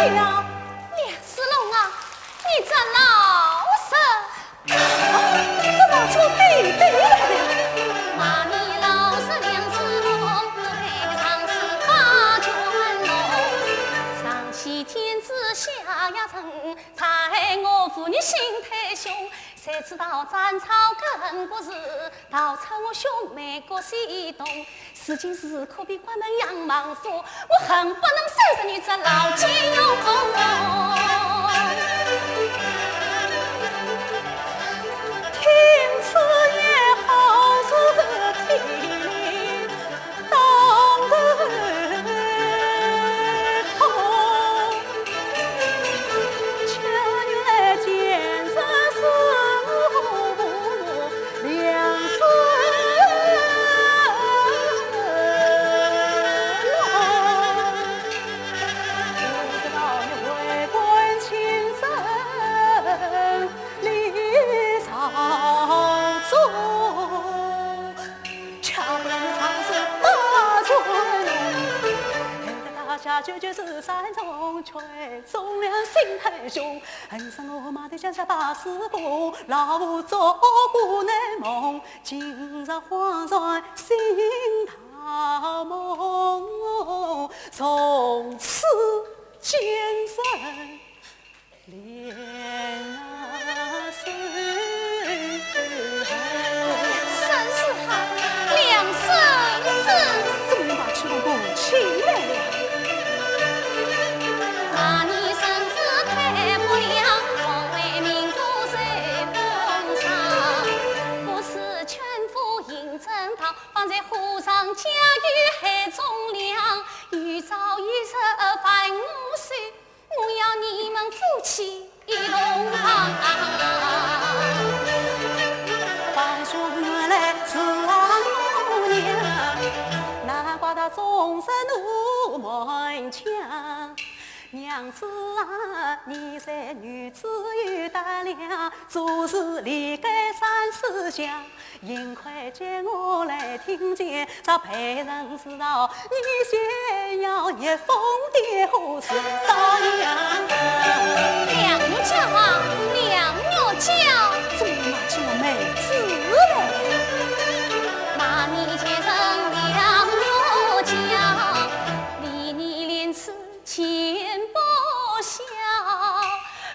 了？梁世龙啊，你这老实……怎么出爹爹来了？下九九十三中全，忠良心太雄，恨杀我马头乡下八十个，老虎做过难梦，今日恍然醒大梦，从此奸臣 梁生死。生死好，梁生死。怎么能把秋风请来了？骂你生死太不良，枉为民族受风霜。不是全副胤禛袍，放在和尚家有害忠良。有朝一日犯我手， 我要你们夫妻一同亡。皇兄原来是我娘，难怪他终身怒满腔。娘子啊，你这女子有胆量，做事理该三思想。 幸亏叫我来听见，这被人知道，你先要逆风的后事遭殃。梁玉娇啊，梁玉娇，怎么骂起我妹子来了？骂你贱人梁玉娇，理你廉耻 贱不孝，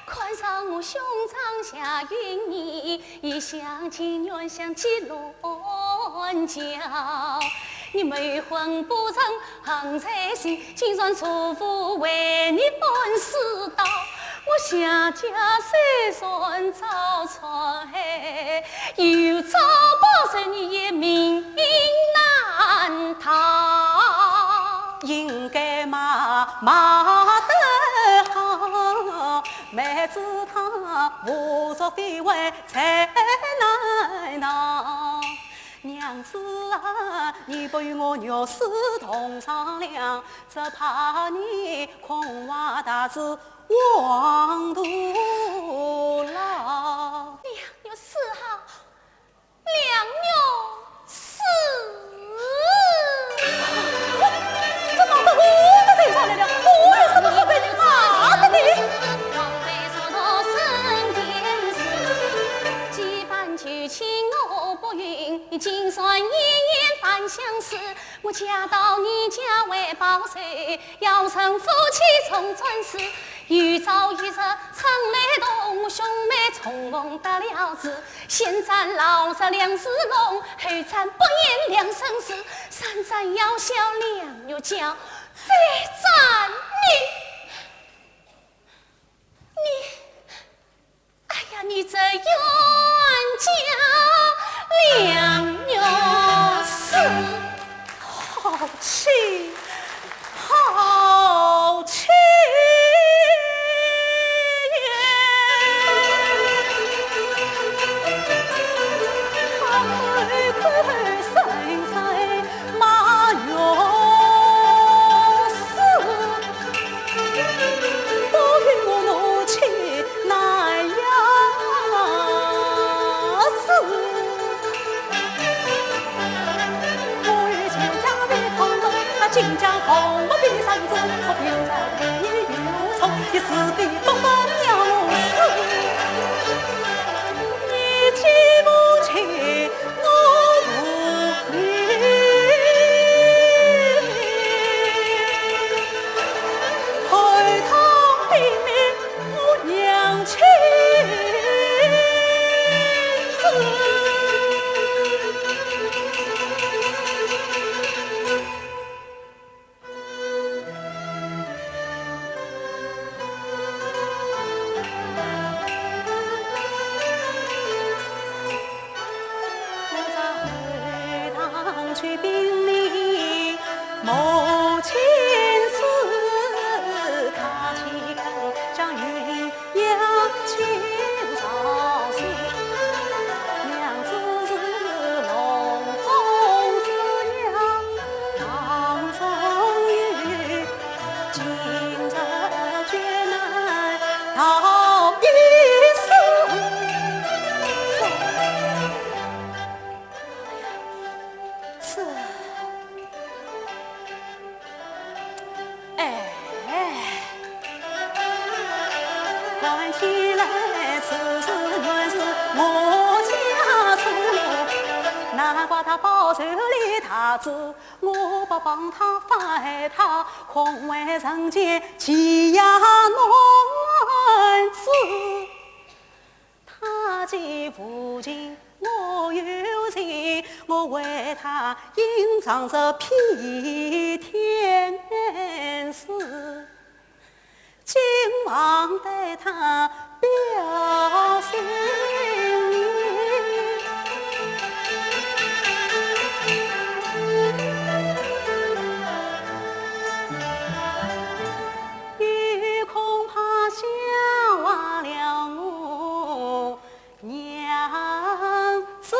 看上我兄长夏云你，一厢情愿想起乱叫。你谋婚不成行在先，竟然做父为你办世道。我夏家虽然遭灾，有朝报仇你也命难逃。 应该骂，骂得好，妹子她胡作非为才难逃。娘子啊，你不与我玉氏同商量，只怕你空怀大志枉徒劳。梁玉是好， 梁玉是。这骂到我的头上来了，我有什么好被你骂的呢？几番求情我不允，你竟然一言反相思。我嫁到你家为报仇，要成夫妻重转世。有朝一日春来动，兄妹重逢得了志。 先斩老贼梁世龙，后斩不贤梁生死，三斩要效梁玉娇，再斩你，你，哎呀，你这冤家梁玉氏。 好气，好气！起来，此事原是我家错，难怪他报仇的大志，我不帮他反害他，恐为人间欺压男子。他既无情，我有情，我为他隐藏这披天誓。 今望待他表心意，又恐怕笑话了我 娘子。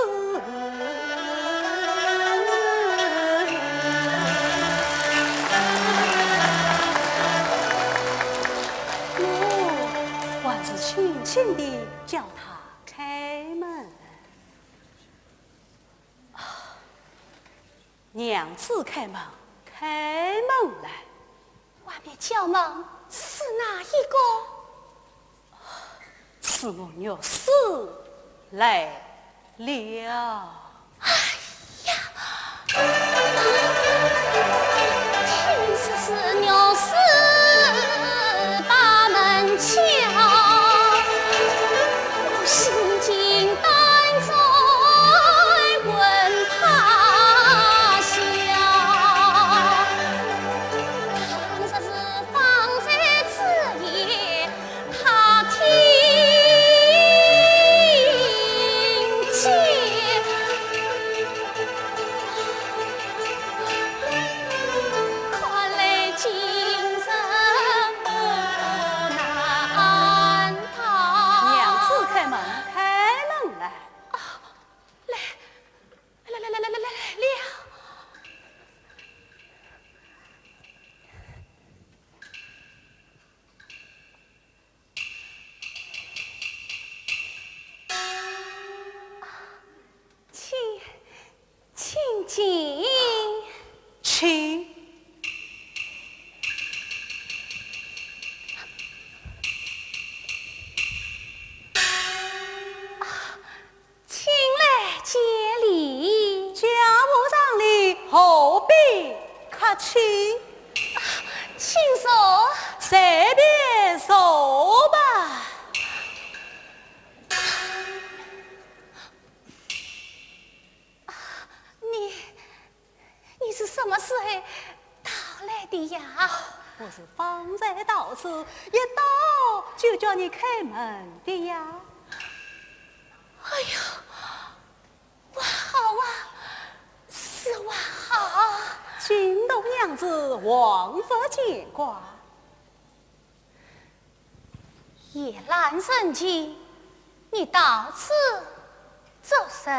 我还是轻轻地叫他开门。 娘子开门，开门来。外面叫门是哪一个？是我玉氏来了。哎呀，听说是玉氏把门敲，我心惊胆 胆在问他笑。倘若是方才之言，他听见，看来今日不难逃。娘子开门，开门来。 来，来，来，来，来，来，来了。请，请进。请。 请来见礼。家无常礼，何必客气？请坐。随便坐吧。你， 你是什么时候到来的呀？我是方才到此，一到就叫你开门的呀。哎呀，还好啊，是还好。惊动娘子，望勿见怪。 夜阑人静，你到此作甚？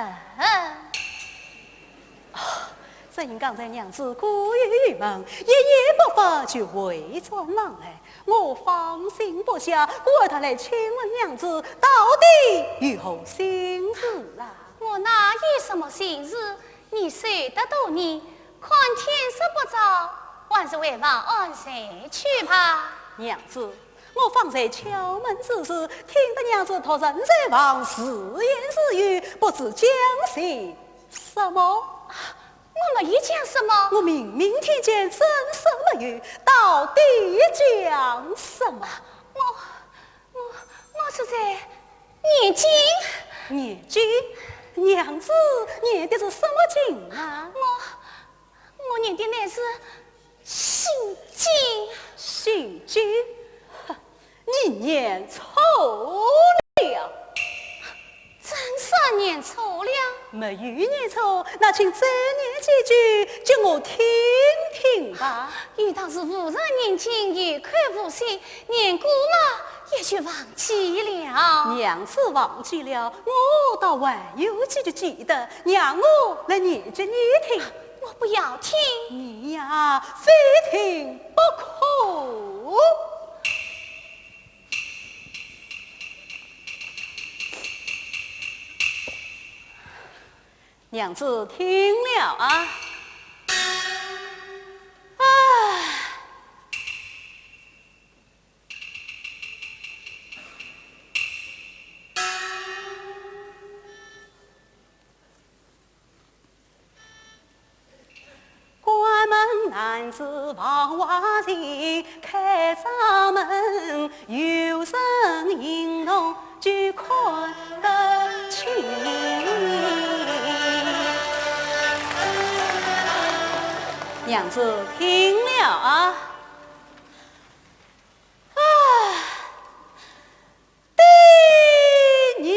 哦，只因刚才娘子过于郁闷，一言不发就回转房来，我放心不下，故而特来请问娘子到底有何心事啊？我哪有什么心事？ 你睡得多呢，看天色不早，还是回房安睡去吧。娘子，我方才敲门之时，听得娘子独人在房自言自语，不知讲些什么。我没有讲什么。我明明听见声色没有，到底讲什么？我，我，我是在 念经。念经？娘子，念的是什么经啊？我，我念的乃是心经。心经？哼，你念错了。怎说念错了？没有念错，那请再念几句，叫我听听吧。有道是无人念经，有口无心，念过嘛，也就忘记了。娘子忘记了， 我倒还有几句记得，让我来念给你听。我不要听。你呀，非听不可。娘子听了啊。唉。男子房花前开扇门，有人影动就看得清。娘子听了啊。啊，爹娘。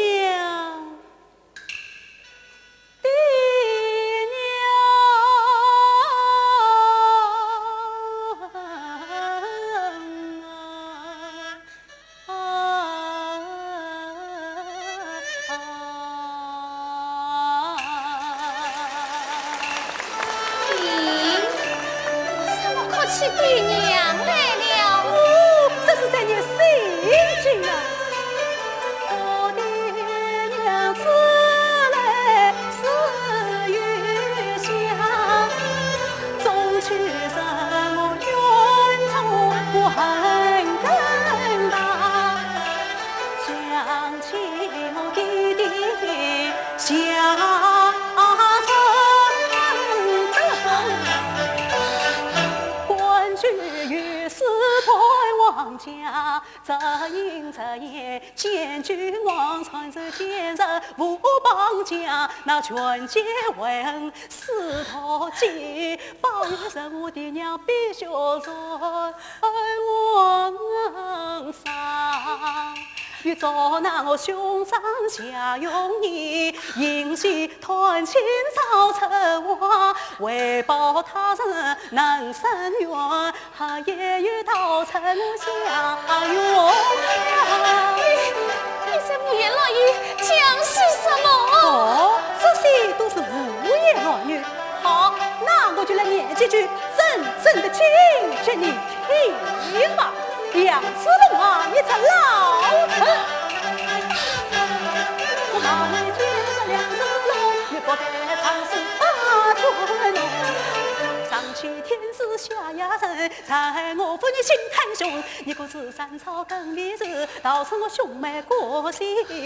爹娘啊，啊，啊，咦，怎么哭起爹娘来了？哦，这是在念心经啊。 我的娘子来自远乡，终究是我冤仇我恨更大，想起我爹爹乡村，官居御史段王家， 这阴这阳，检举我，传奏奸臣无绑架，那权奸为恩是大忌，保佑人我爹娘必须传王上。欲捉拿我兄长夏永年，因其断亲早成亡，为报他人能伸冤， 他也欲逃出我家园。你，你这胡言乱语，讲些什么？哦，这些都是胡言乱语。好，那我就来念几句铮铮的经给你听吧。梁子龙啊，你这老贼！我骂你奸贼梁子龙，你不配长生八九龙。上欺天子，下压人， 在我府你心太凶，你可知斩草更利时，导致我兄妹骨肉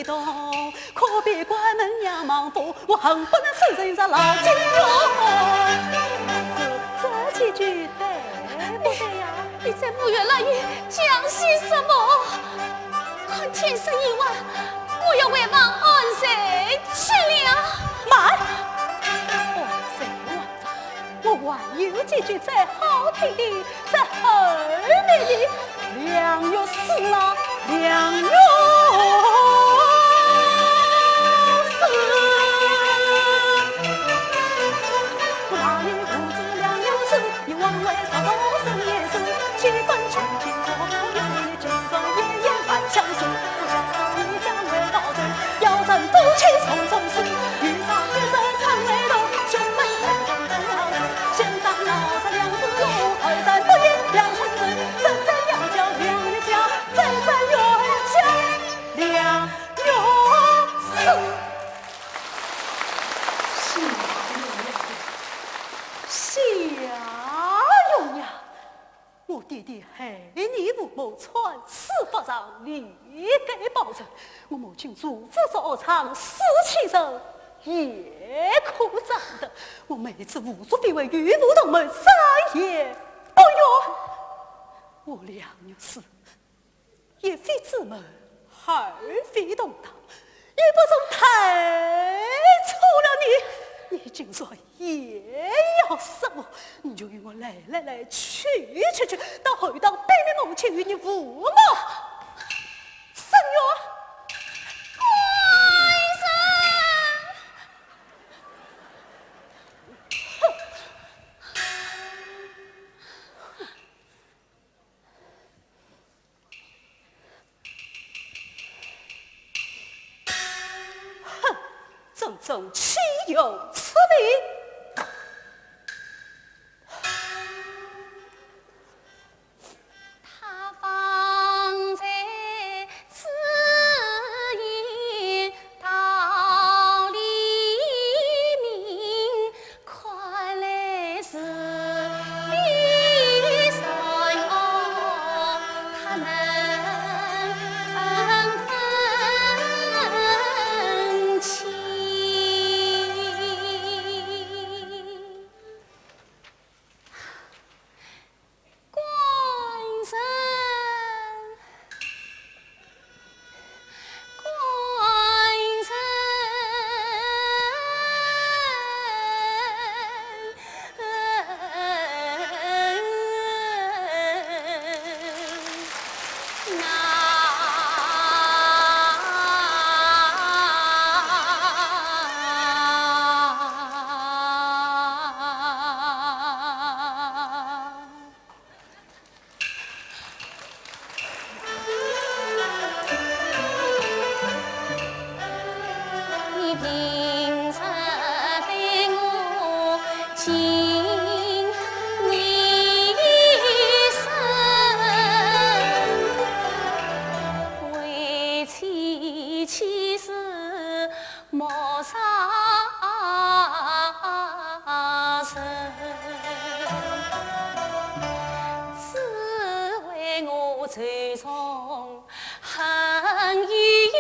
同，可比关门娘亡父，我恨不能生生入牢监狱。这几句对不对呀？你在胡言乱语，讲些什么？看天色已晚，我要回房安睡去了。慢！安睡晚哉， 我还有几句再好听的，在后面的。梁玉书啊，梁玉书。我骂你无知梁玉书，你枉为贼头生也是，岂敢求情，我不愿意，竟然言言扮相思。不想到你家来报仇，要人夫妻重生死，遇上一生长眉头，兄妹同 我爹爹害你父母，惨死法场，你该报仇。我母亲坐府作恶，惨死其手，也可斩的。我妹子胡作非为，与父同谋，斩也不冤。我梁玉书，一非之谋，二非同道， 你不曾太错了你，你竟然也要杀我，你就与我来来来去去去，到后堂禀明母亲与你父母伸冤。官人！哼！ 哼，真正岂有此理！他方才此言道理明， 看来是你所有，他能分清。仇从恨已有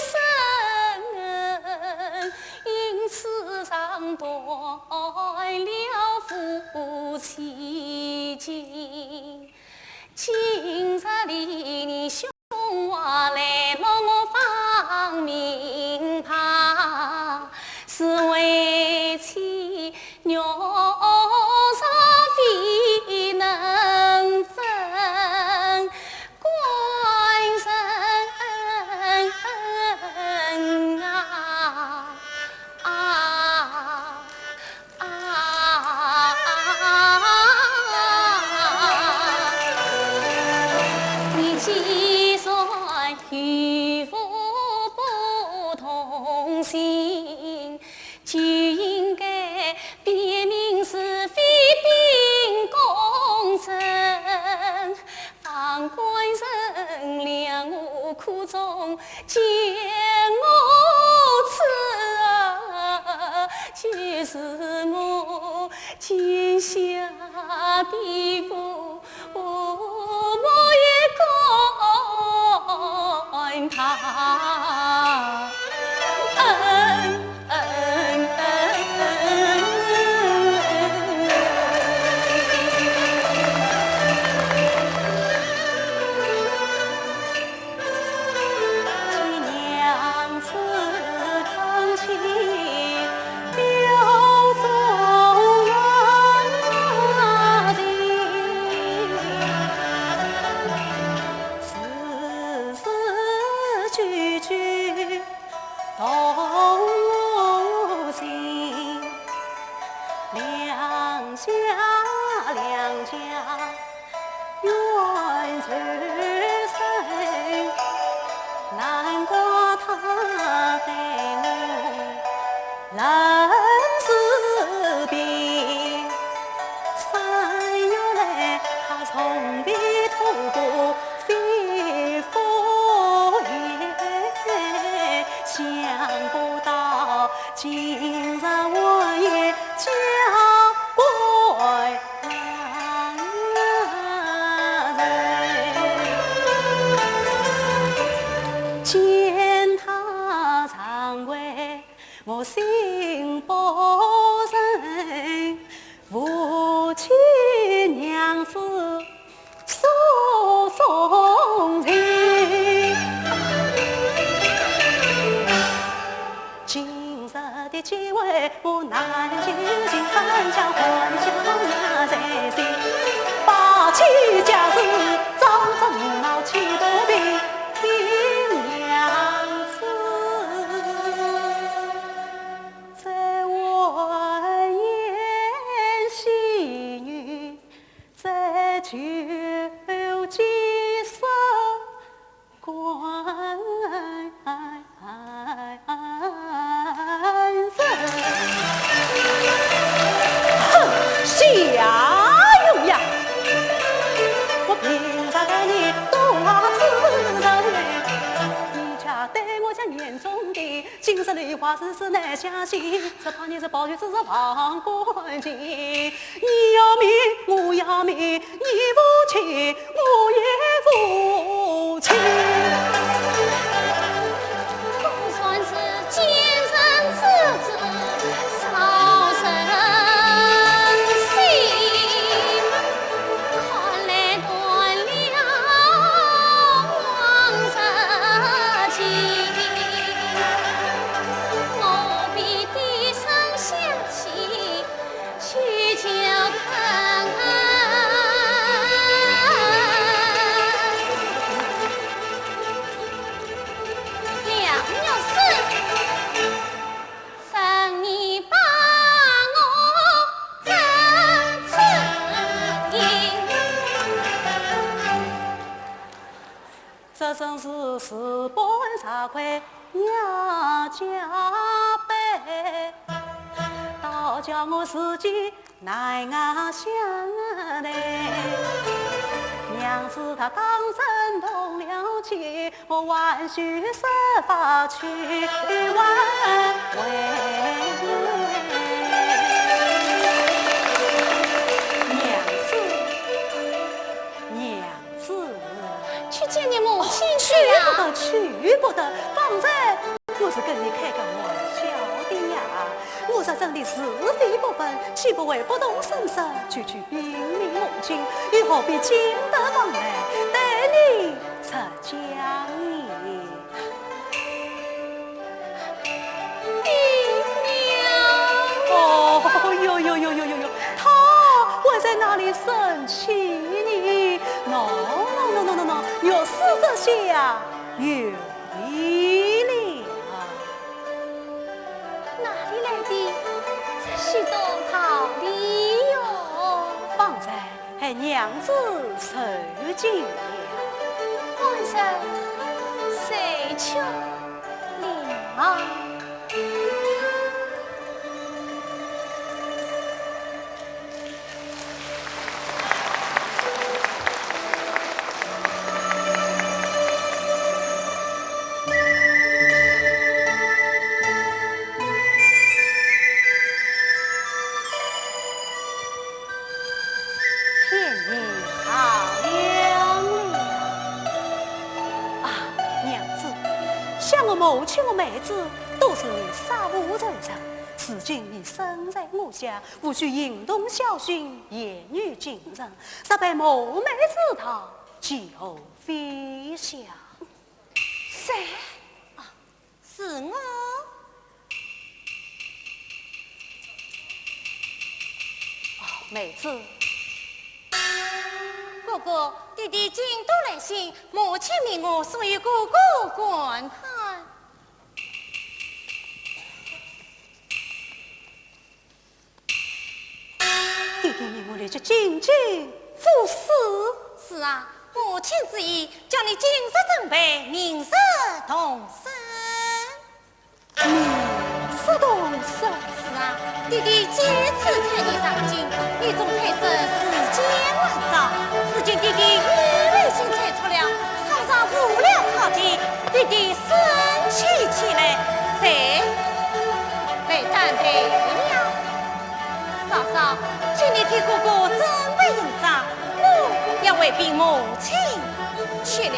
深，因此伤断了夫妻情。今日里你兄华来望我方明白，是为妻 玉石未能分官人啊，啊，啊！你既然与父不同姓， 就应该辨明是非，秉公正。方官人怜我苦衷，见我此啊，就是我奸下的父 我也感叹。去见你母亲去呀。去不得，去不得，方才我是跟你开个玩笑的呀。我若真的是非不分，岂不会不动声色就去禀明母亲，又何必进得房来对你出讲呢？ 哦哟哟哟哟哟哟，她还在那里生气呢。喏喏喏喏喏喏喏，越是这些呀，越离了。哪里来的这许多道理哟？方才 害娘子受惊了。官人受惊了。天已大亮了。啊，娘子，想我母亲和妹子都是你杀父仇人，如今你身在我家，务须行动小心，言语谨慎，若被母妹知道，其后非小。谁？啊， 是我。哦，妹子。哥哥，爹爹京都来信，母亲命我送与哥哥观看。爹爹命我立即进京赴试。是啊，母亲之意，叫你今日准备，明日动身。 明日动身？是啊，爹爹几次催你上京，你总推说时间还早。如今爹爹又来信催促了，倘若误了考期，爹爹生气起来，谁来担待呀？嫂嫂，请你替哥哥准备行装，我要回禀母亲去了。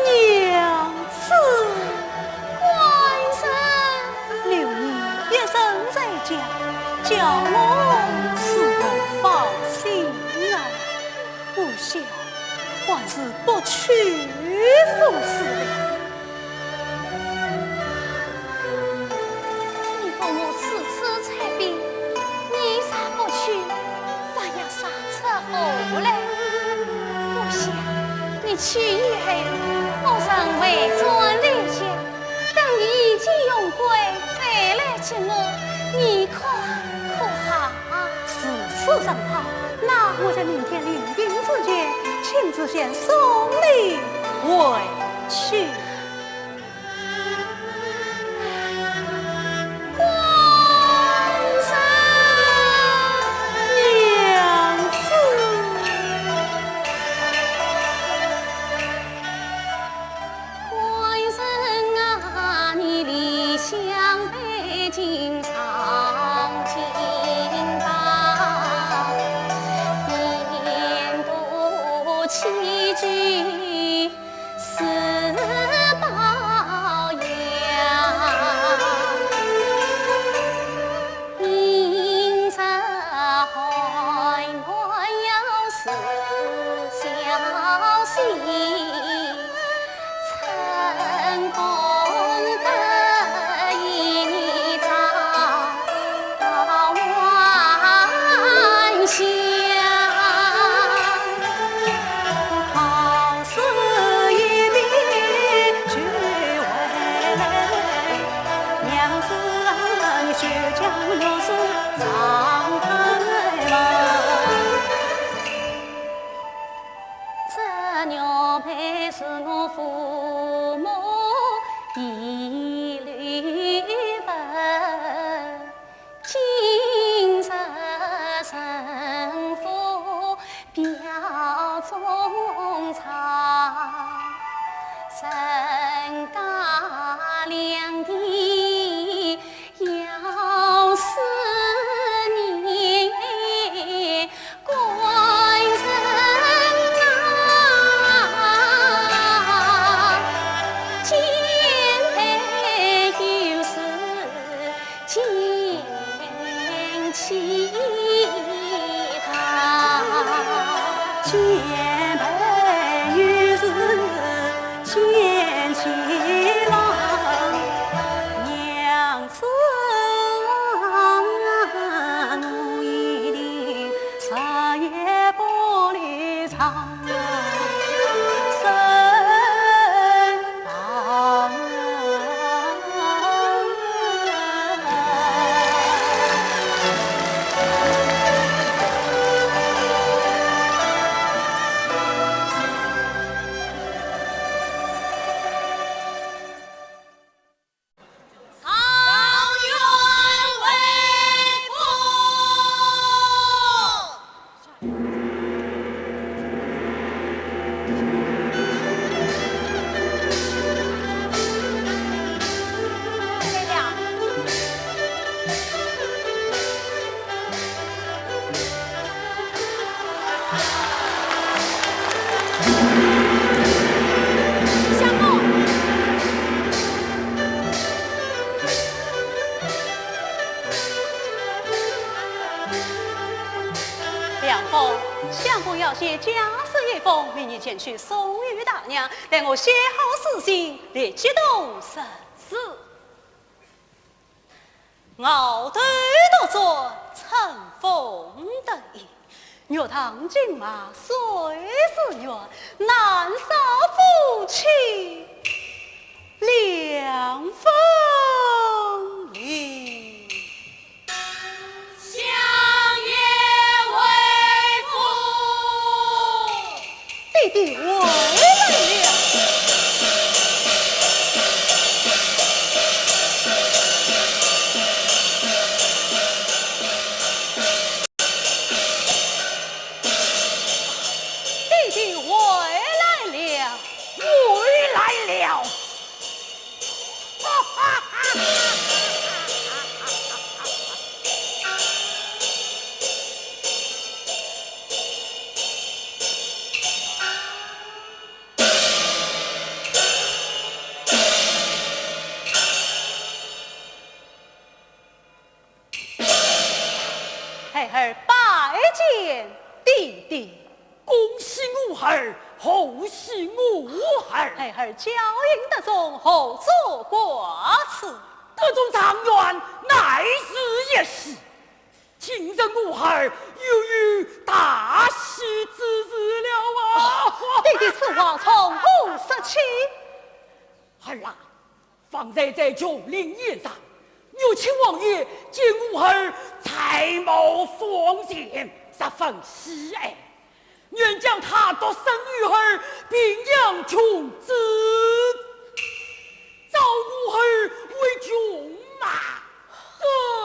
娘子。官人。留你一人在家，叫我如何放心啊？我想还是不去赴试了。 你父母此次催逼，你若不去，反要杀出祸来。我想你去以后，我仍回转刘家，等你衣锦荣归，再来接我，你看可好？如此甚好，那我在明天临行之前，亲自先送你回去。 官人。娘子。官人啊，你理想背井上进吧，年度起居 是保养。明日寒暖要事小心，春宫得一朝 这玉佩是我父母遗留物，今日金起堂，前辈有事见起郎，娘子啊，我一定日夜不离床。 状元回府。相公。梁峰，相公要写家书一封，命你前去送与大娘，待我写好书信，立即动身。是。 鳌头独尊，乘风得意。玉堂金马谁是愿？难扫夫妻两分离。相爷回府。 爹爹回来了。爹爹回来了。回来了。 孩儿拜见爹爹。恭喜我儿，贺喜我儿。孩儿娇英得中，何足挂齿？得中状元乃是一喜，今日我儿又有大喜之事了啊！爹爹，此话从何说起？儿啊， 方才在琼林宴上，玉亲王爷见我儿才貌双全，十分喜爱，愿将他独生女儿并养群子，招我儿为群马，这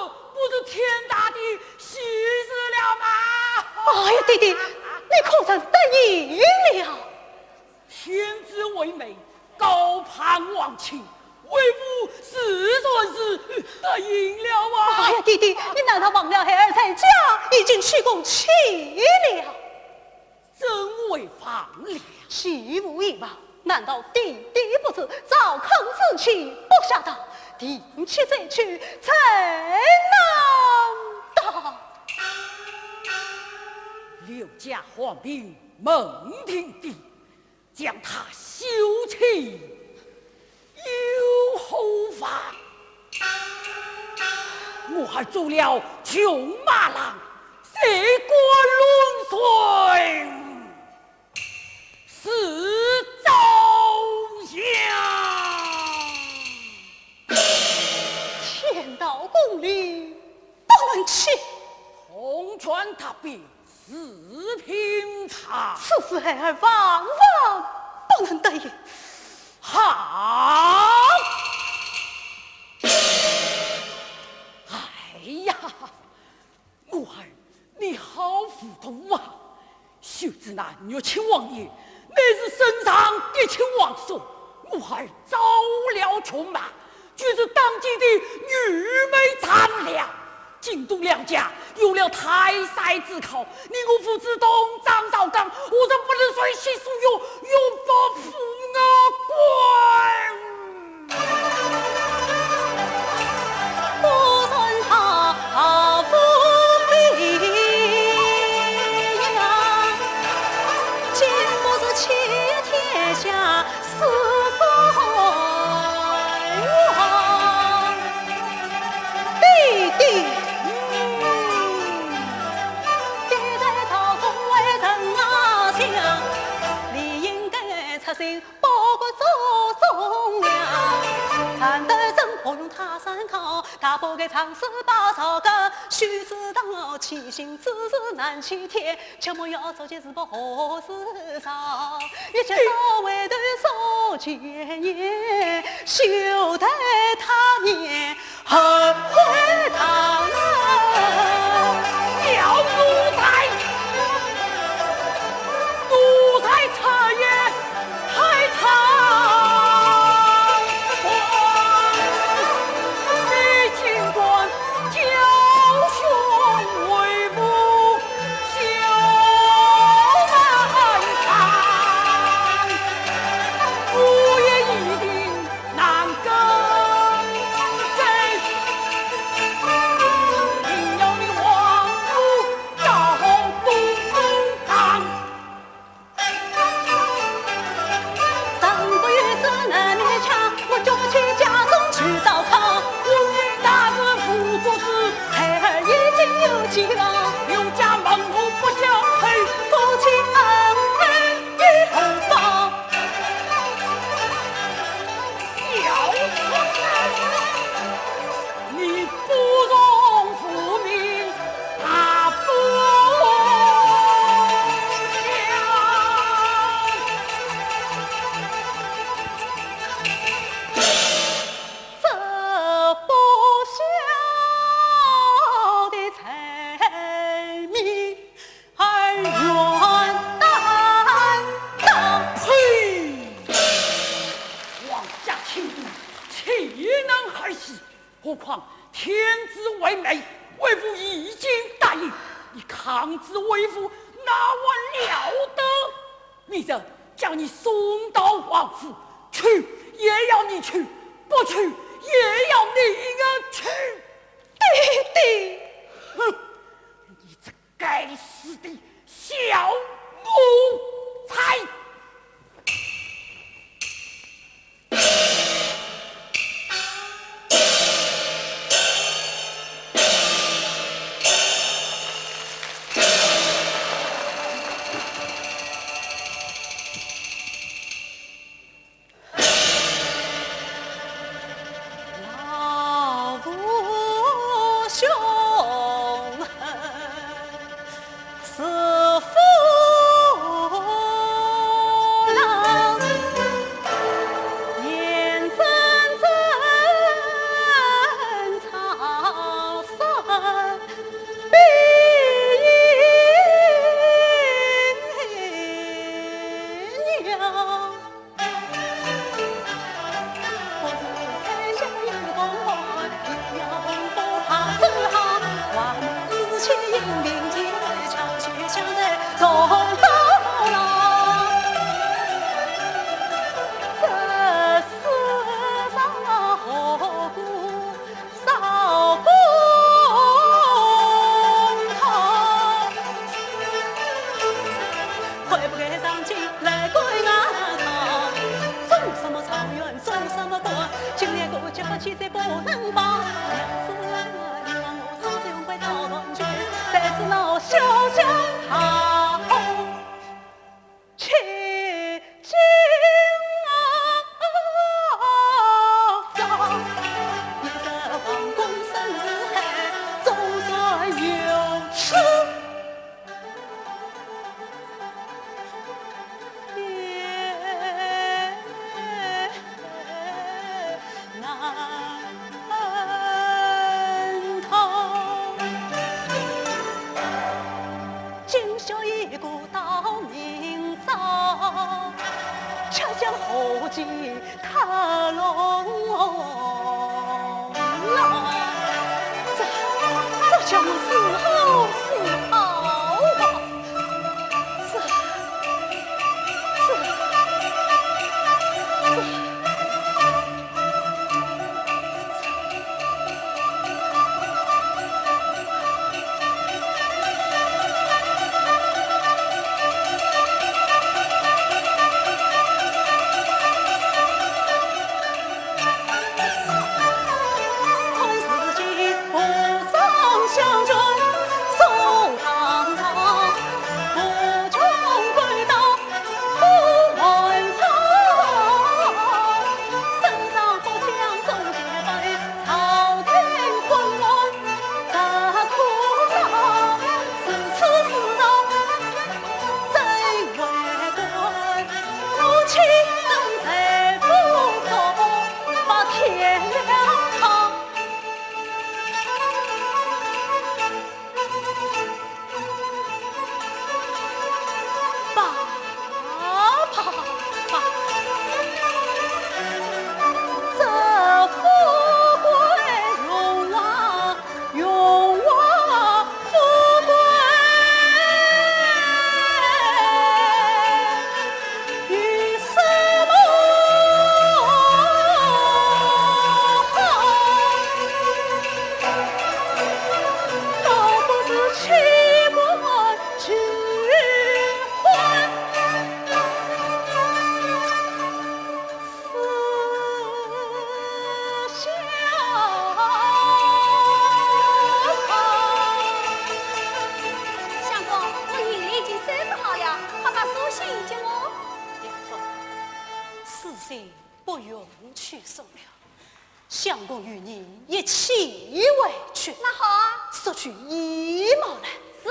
不是天大的喜事了吗？哎呀，爹爹，你可曾得意了？ 天子为媒，高攀王亲，为父自然是得意了啊！哎呀，爹爹，你难道忘了孩儿在家已经娶过妻了？怎会忘了？既无意忘，难道爹爹不知赵匡之妻不下堂，定期再娶，怎能当？刘家皇帝门庭第， 将她休妻又何妨？我儿做了群马郎，谁敢乱说是朝阳。天道公理，不能欺。孔权踏边， 是平常。此事孩儿万万不能得意。好！哎呀，我儿，你好糊涂啊！须知那玉亲王爷乃是圣上嫡亲王孙，我儿招了群马， 就是当今的愚昧瘠粮。京都两家有了泰山之靠，你我父子同掌朝纲，何尝不能随心所欲，永保父我官？阿婆个长衫把朝干，须知道七星之事难欺天，切莫要着急，是不何时着，一切早回头说前言，休待他年后归朝。小奴才，奴才出言 太仓皇，你竟敢教训为父，小蛮汉，我也一定难更改。定要你王府 要红东方。上个月是南面腔，我叫不起家中去找康。我与大人父做事，孩儿已经有几个，刘家门户不相配，夫妻恩爱一同报。小畜生！ 你不容父命大不孝，这不孝的罪名儿愿担当。呸！皇家亲事，岂能儿戏？ 何况天子为媒，为父已经答应，你抗旨为父，哪还了得？你这，将你送到王府去，也要你去；不去，也要你去。爹爹！哼，你这 该死的小奴才！今宵一鼓到明朝，却将后继 他龙啊，这，这叫我如何是好啊？这，这，这。去。那好啊。索取衣帽来。是。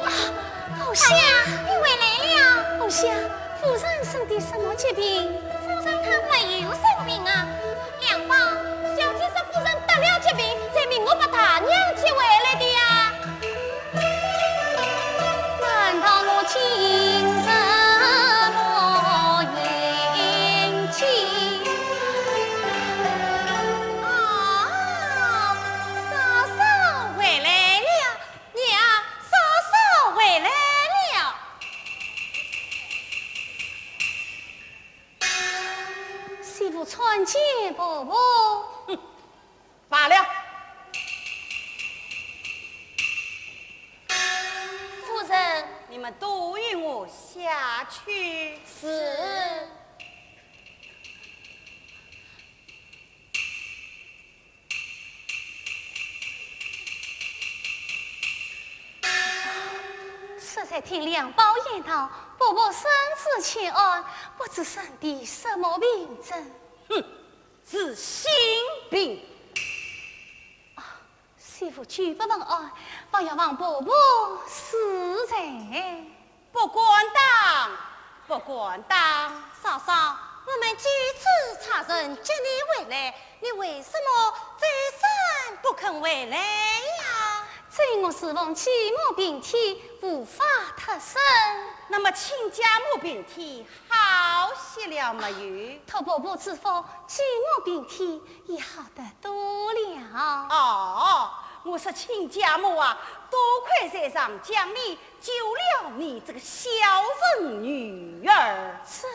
啊，荷香。哎呀，你回来了。荷香，夫人生的什么疾病？夫人她没有生病啊。梁宝，小姐说夫人得了疾病，才命我把大娘接回来的呀。难道我今日莫应景？啊，嫂嫂回来了。 娘，嫂嫂回来了。媳妇参见婆婆。罢了。夫人。你们都与我下去。是。 适才听梁宝言道，婆婆身子欠安，不知生的什么病症。哼，是心病。啊，媳妇久不问安，方要望婆婆恕罪。 不敢当，不敢当。嫂嫂，我们几次差人接你回来，你为什么再三不肯回来呀？这我是奉继母病体，无法脱身。那么亲家母病体好些了没有？托婆婆之福，继母病体也好得多了。哦，我说亲家母啊，多亏在上将你 救了你这个孝顺女儿。这……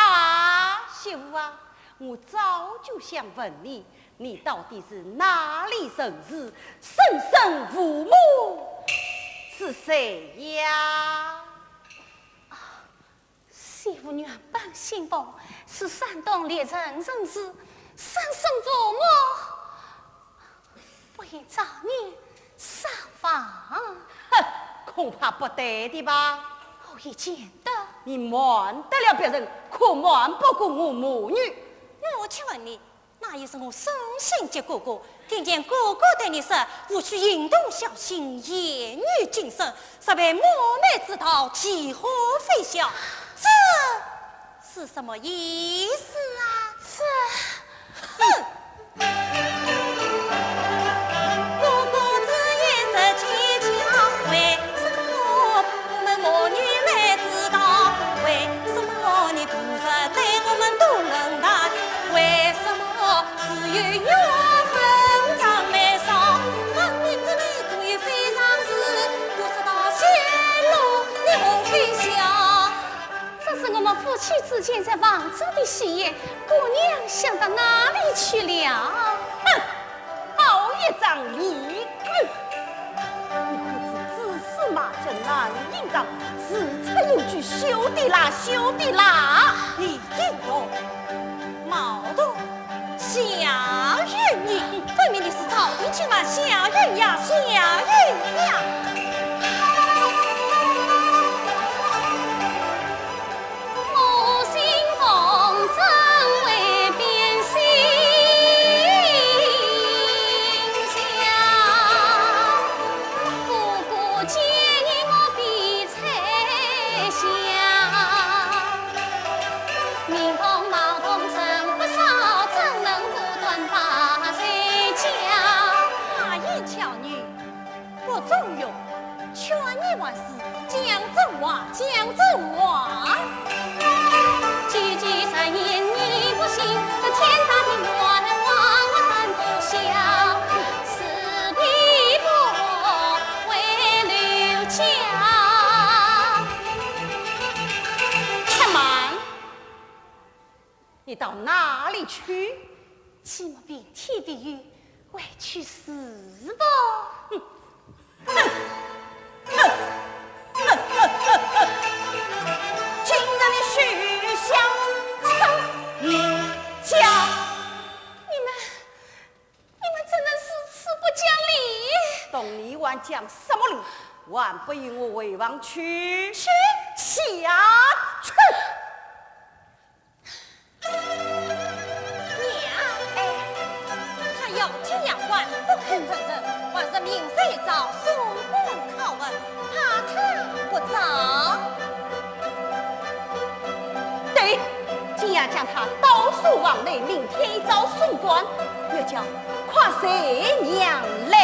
啊，媳妇啊，我早就想问你，你到底是哪里人氏，生身父母是谁呀？啊， 媳妇原本姓彭，是山东历城人氏，生身父母不幸早年丧亡。哼，恐怕不对的吧？何以见得？你瞒得了别人，可瞒不过我母女。我请问你， 那也是我生身结哥哥，听见哥哥对你说，务须行动小心，言语谨慎，若被母妹知道，其祸非小。这是什么意思啊？这……哼！妻子建在房中的喜宴，姑娘想到哪里去了？哼，好一张脸孔！你可知指鹿为马，难以隐藏，事出有据，休得啦，休得啦！你一动，冒动 小人，你分明的是朝廷亲妈，小人呀，小人呀！我心中真为变心家，不过今日我比 才下。民同矛盾人不少，怎能无端把谁家？花言巧语不中用，劝你还是讲真话，讲真话。句句谗言你不信，这天大的冤枉我担不下。 此地不为留家。且慢，你到哪里去？寂寞遍天地游，回去是否？哼，哼，哼，哼，哼，哼。今日你休想出家。你们 你们怎能如此不讲理？懂你还讲什么理？还不与我回房去？去？下去！娘，哎，他要见丫鬟不肯承认，还是明日一早送官拷问，怕他不着。 对，今夜将他刀束房内，明天一早送官，奴家快随娘来。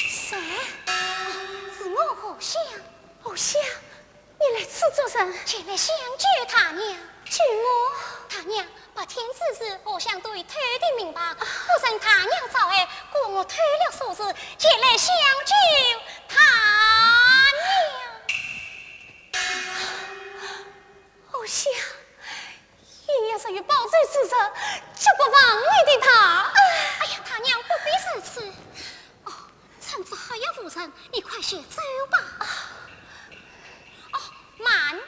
谁？是我荷香。荷香，你来此做甚？前来相救大娘。救我？大娘，白天之事，荷香都已透底明白，不曾大娘招唤，故我偷了锁匙，前来相救大娘。 荷香，鸳鸯若有报仇之人，绝不忘你的大恩。哎呀，大娘不必如此。哦，村子还有无人，你快些走吧。哦，慢。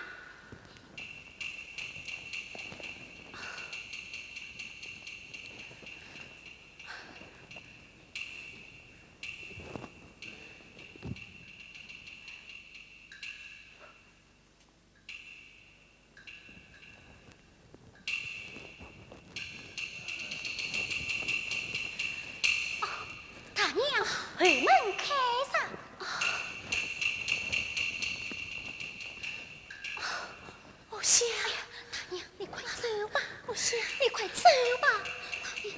大娘，后门开上。荷香。哎呀，大娘，你快走吧。荷香。你快走吧。大娘。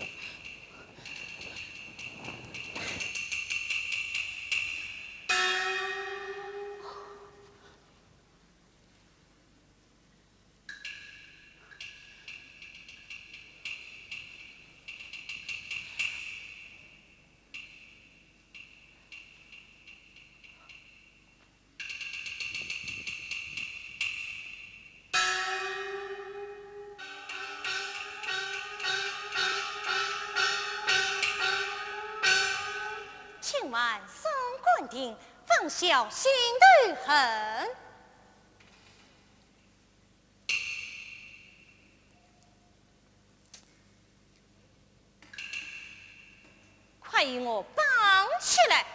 请万岁官定，方小心头恨。 快与我绑起来！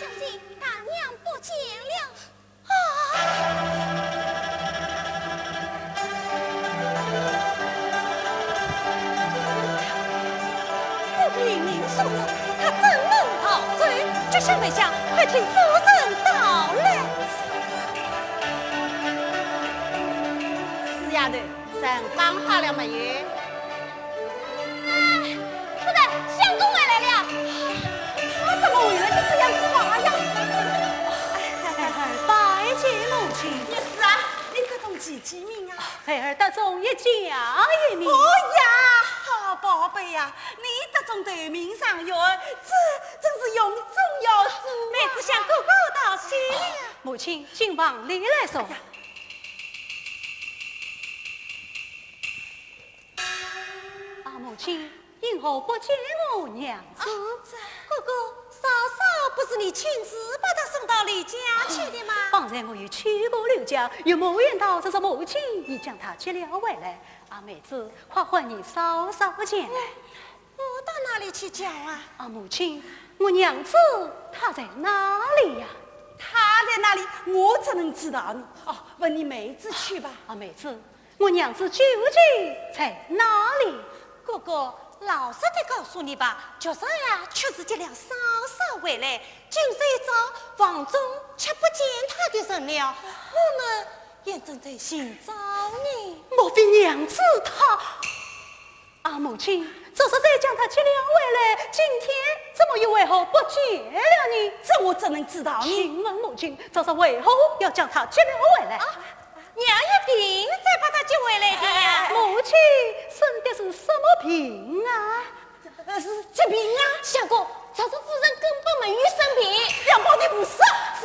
小姐，大娘不见了。 不凭你所说，她怎能逃走？这厢没下，快请夫人到来。死丫头，人绑好了没有？哎，夫人，相公回来了。他怎么回来的这样快呀？孩儿拜见母亲。你是啊，你得中第几名啊？孩儿得中一甲一名。哦呀，好宝贝呀，你得中头名状元，这真是荣宗耀祖啊。妹子向哥哥道喜了。母亲，请往里来坐。哎呀， 啊，母亲，因何不见我娘子？啊，这，哥哥，嫂嫂不是你亲自把她送到李家去的吗？方才我也去过刘家，也没见到，只是母亲已将她接了回来。啊，妹子，快唤你嫂嫂前来。我到哪里去叫啊？啊，母亲，我娘子她在哪里呀？她在哪里，我怎能知道呢？哦，问你妹子去吧。啊，妹子，我娘子究竟在哪里？哥哥，老实的告诉你吧，局长呀，确实接了嫂嫂回来，今日一早房中却不见她的人了。我们 也正在寻找你。莫非娘子她……啊，母亲，这是在将她接了回来，今天怎么又为何不见了呢？这我怎能知道呢？请问母亲，这是为何要将她接了回来？啊，娘有病才把她接回来的呀。母亲生的是什么病啊？ 呃，是疾病啊。相公，这是夫人根本没有生病。梁宝，你胡说！是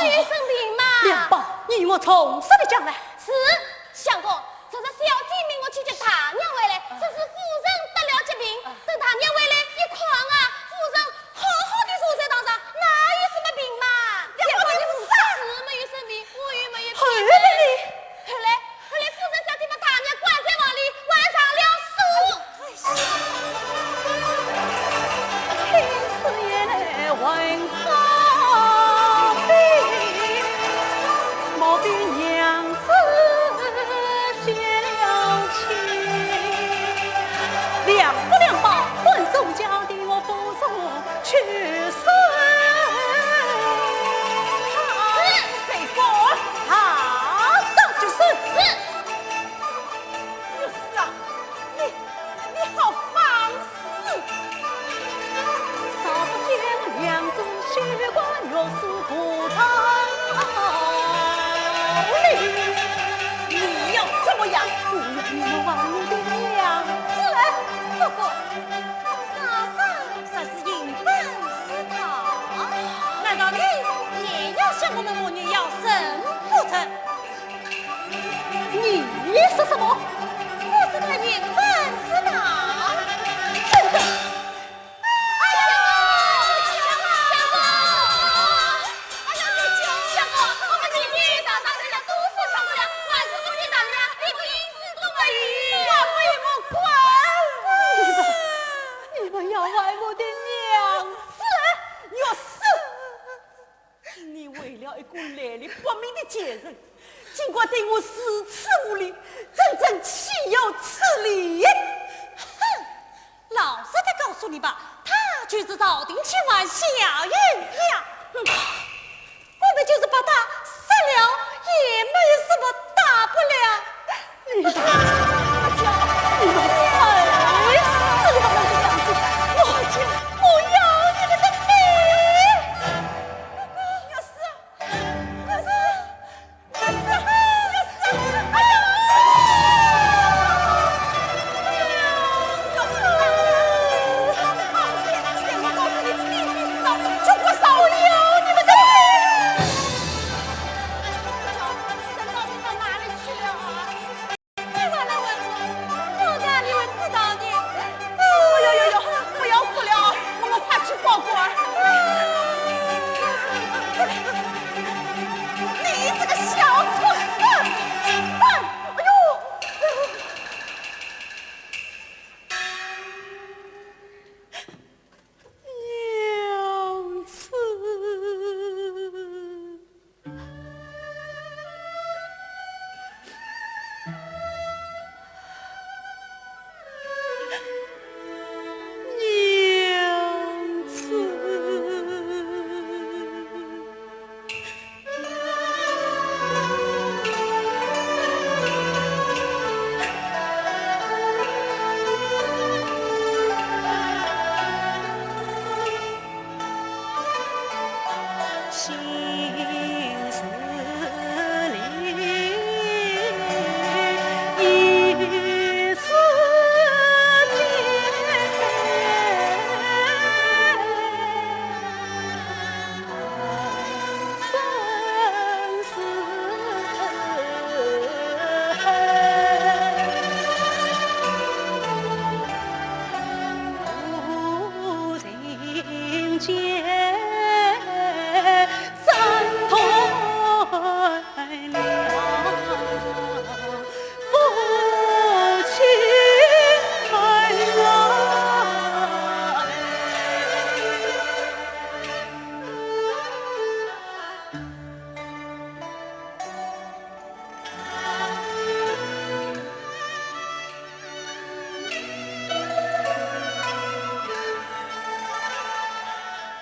没有生病嘛。梁宝，你与我从实地讲来。是，相公，这是小姐命我去接大娘回来，说是夫人得了疾病，等大娘回来一看啊，夫人好好的坐在堂上，哪有什么病嘛？梁宝，你胡说！是没有生病，我又没有病。后来呢？ 后来，后来夫人小姐把大娘关在房里，关上了锁。梁宝，梁宝，管仲家的我不说 去死！谁敢？啊，打就是！是。玉氏啊，你，你好放肆！你要怎么样？我要你们还我的娘子！哎，哥哥， 嫂嫂，这是银本私堂，难道你也要向我们母女要身不成？你说什么？我是他银本私堂。混账！哎呀，相公，相公！ 哎呀，相公，我们姐姐早上人家都是上不了，晚上都没打人家，一个音信都没有。我不管。你们要害我的娘子！玉氏，你为了一个来历不明的贱人，竟敢对我如此无礼，真正岂有此理！哼！ 老实的告诉你吧，她就是朝廷千万小人呀。哼，我们就是把她杀了，也没有什么大不了。你们，你们害死了我的娘子，我就不要你们的命。可是，可是， 你们到底到哪里去了啊？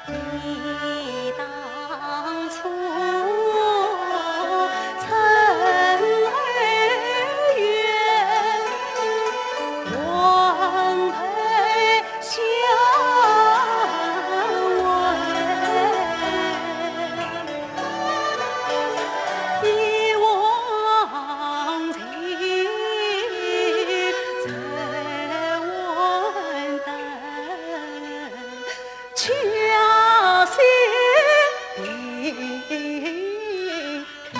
你当初曾恩怨，晚辈相慰，一往情在晚等。 家心定开。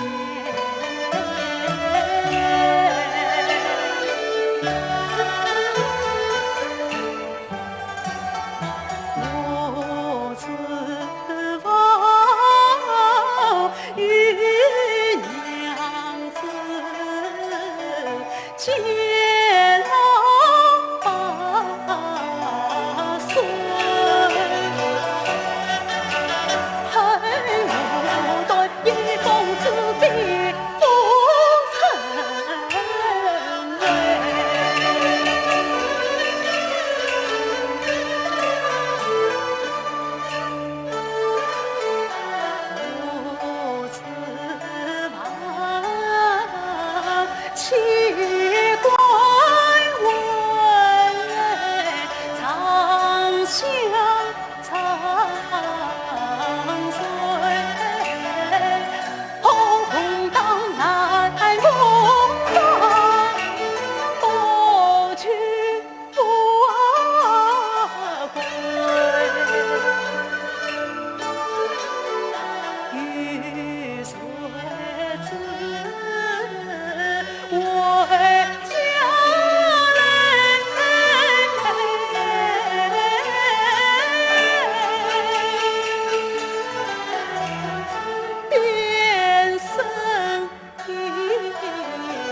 我自问与娘子 见老岁，恨无端一封之笔不曾回。我自 望，岂敢违长相长随，何共当难共当，不去 不归。与谁知为家人，变身 娘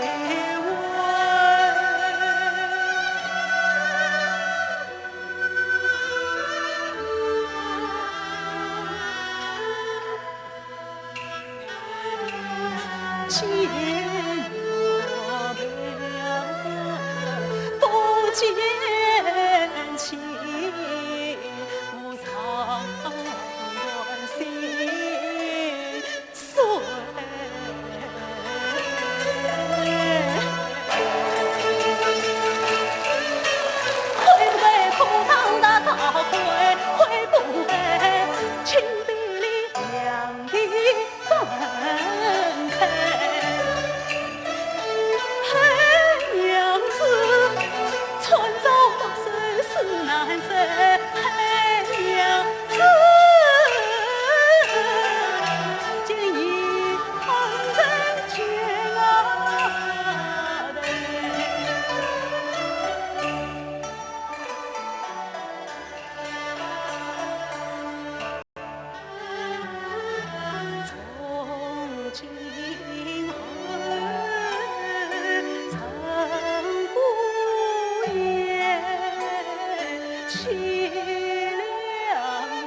子。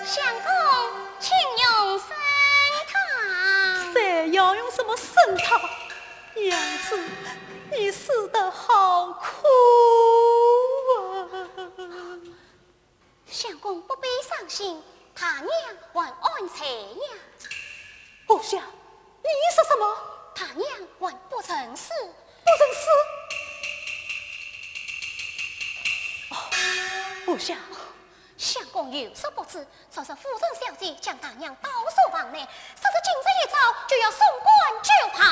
相公，请用参汤。谁要用什么参汤？娘子，你死得好苦啊！ 相公不必伤心，大娘还安在呀。荷香，你说什么？大娘还不认尸。不认尸？哦，荷香。相公有所不知，昨日夫人小姐将大娘盗入房内，说是今日一早就要送官究办。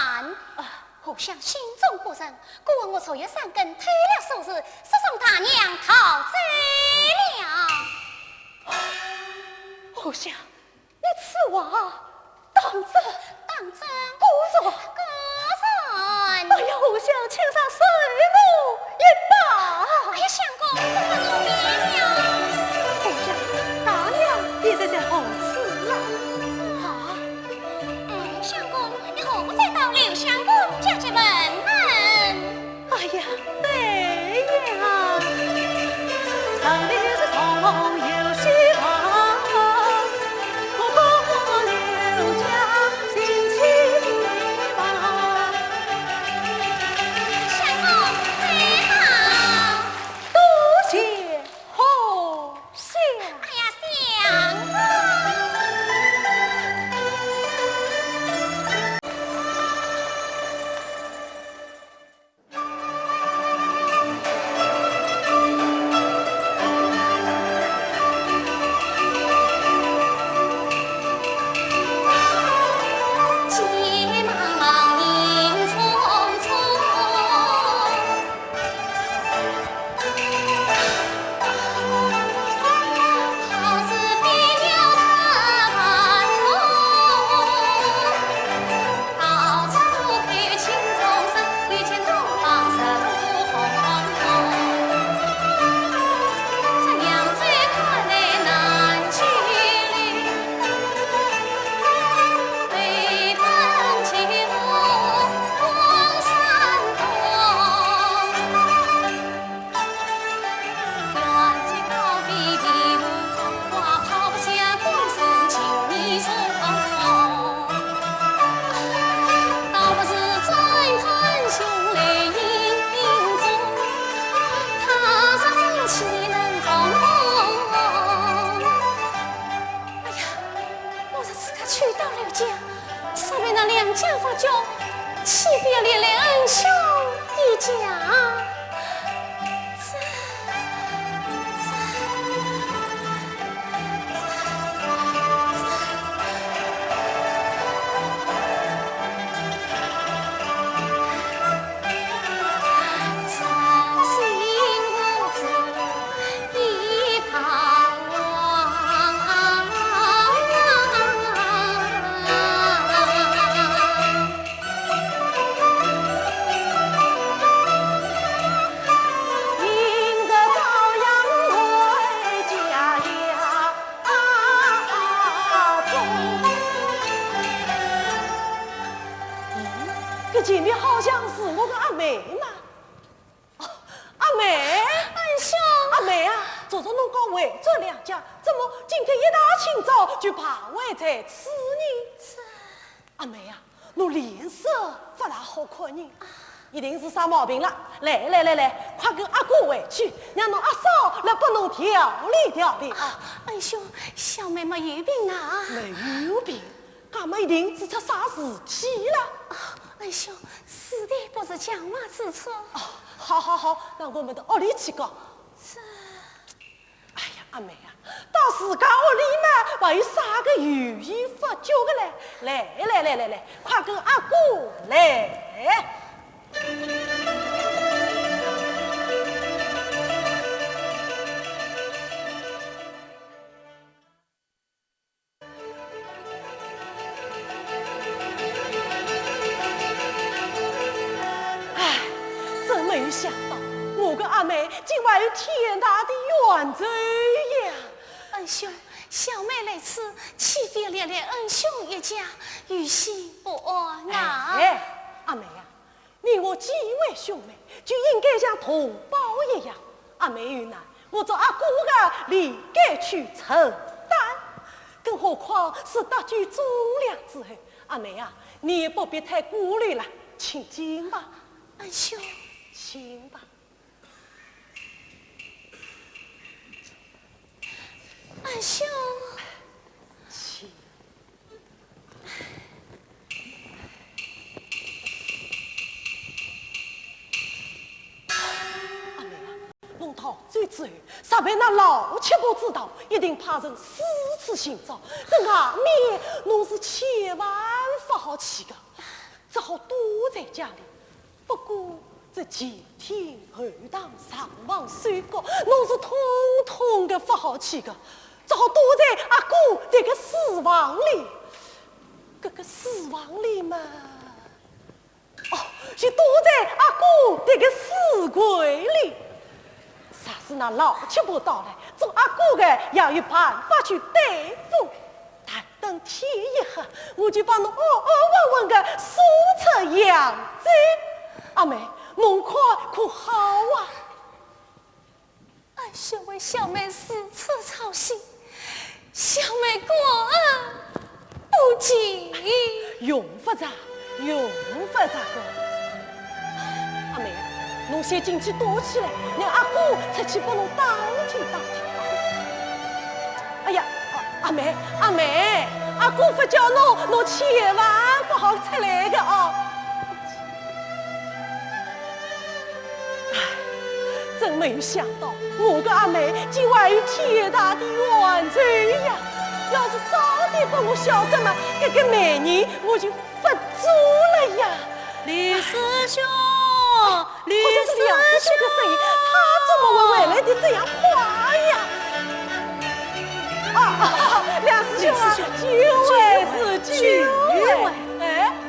啊，荷香心中不忍，故而我昨夜三更推了数日，失送大娘逃走了。荷香， 你此话当真？当真。果然？果然。哎呀，荷香，请上受我一拜。哎呀，相公，这个奴婢了。荷香，大娘现在在何处啊？啊？哎，相公，你何不再到柳相公家去问问？ 哎呀，对呀。 哎呀，我若自家去到柳家，说不定那两家发觉，岂非要连累恩兄一家？这，这，这，这。 咦，搿前面好像是我个阿妹嘛。哦，阿妹。恩兄。阿妹啊，昨日侬讲回转娘家，怎么今天一大清早就徘徊在此呢？这，阿妹啊，侬脸色勿大好看呢，一定是生毛病了。来来来来，快跟阿哥回去，让侬阿嫂来帮侬调理调理啊。恩兄，小妹没有病啊。没有病？ 阿妹一定是出啥事体了？啊，恩兄，此地不是讲话之处。哦，好好好，那我们到屋里去讲。这，哎呀，阿妹啊，到自家屋里嘛，还有啥个猶豫勿决的嘞？来来来来来，快跟阿哥来。 唉，真没有想到，我个阿妹竟还有天大的冤仇呀！恩兄，小妹来此，岂非要连累恩兄一家，于心不安啊！哎，阿妹啊，你我既为兄妹，就应该像同胞一样。阿妹有难，我做阿哥的理该去承担。更何况是搭救忠良之后， 阿妹啊，你也不必太顾虑了，请进吧。恩兄。请吧。恩兄。请。实在那老七婆知道，一定派人四处寻找，这外面侬是千万勿好去个，只好躲在家里。不过这前厅后堂、上房书阁，侬是统统个勿好去个，只好躲在阿哥迭个书房里。搿个书房里嘛， 哦，就躲在阿哥迭个书柜里。若是那老七婆到来，做阿哥个也有办法去对付。但等天一黑，我就帮侬安安稳稳个送出扬州。阿妹，侬看可好啊？ 哎呀，为小妹如此操心，小妹感恩不尽。用勿着，用勿着个。阿妹，侬先进去躲起来，让阿哥出去拨侬打听打听。哎呀，阿，阿妹，阿妹，阿哥勿叫侬，侬千万勿好出来个哦。 唉，真没有想到，我个阿妹竟还有天大的冤仇呀！要是早点拨我晓得嘛，搿个媒人我就勿做了呀！李师兄，李师兄。好像是梁师兄的声音，他怎么会回来的这样快呀？啊，啊，梁师兄啊，久违是久违。久违。哎，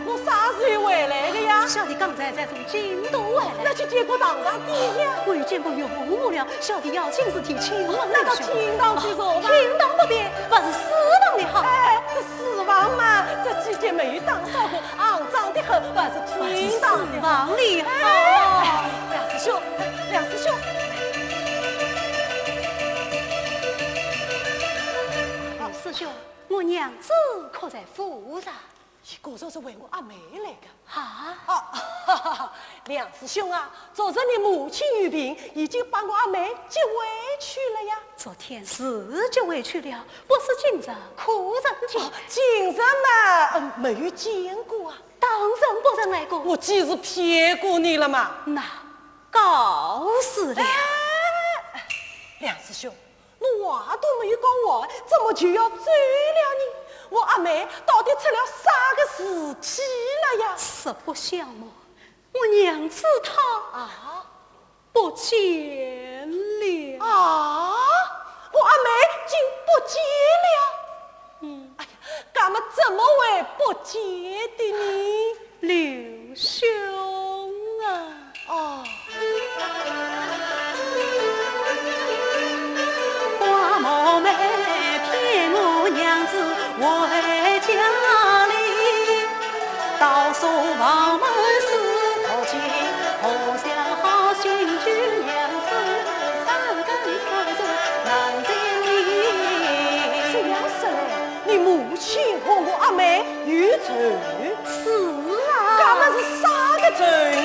侬啥时候回来的呀？小弟刚才才 从京都回来。那去见过堂上的呀？我又见过岳父母了，小弟有件事情请问。那到厅堂去坐吧。厅堂不便，还是书房里好。哎，这书房嘛，这几天没有打扫过，肮脏得很，还是厅堂的好。还是书房里好。哎，梁师兄，梁师兄。师兄，我娘子可在府上？ 伊果然是为我阿妹来的。啊？啊，哈哈哈，梁师兄啊，昨日你母亲有病，已经把我阿妹接回去了呀。昨天是接回去了，不知今日可曾见？哦，今日嘛，嗯，没有见过啊。当然不曾来过。我几时骗过你了嘛？那告辞了。哎，梁师兄， 侬话都没有讲完，怎么就要走了呢？我阿妹到底出了啥个事体了呀？实不相瞒，我娘子她……啊？不见了。啊？我阿妹竟不见了？嗯。哎呀，那么怎么会不见的呢？ 刘兄啊。哦。这样说来，你母亲和我阿妹 有仇？是啊。那么是啥个仇呢？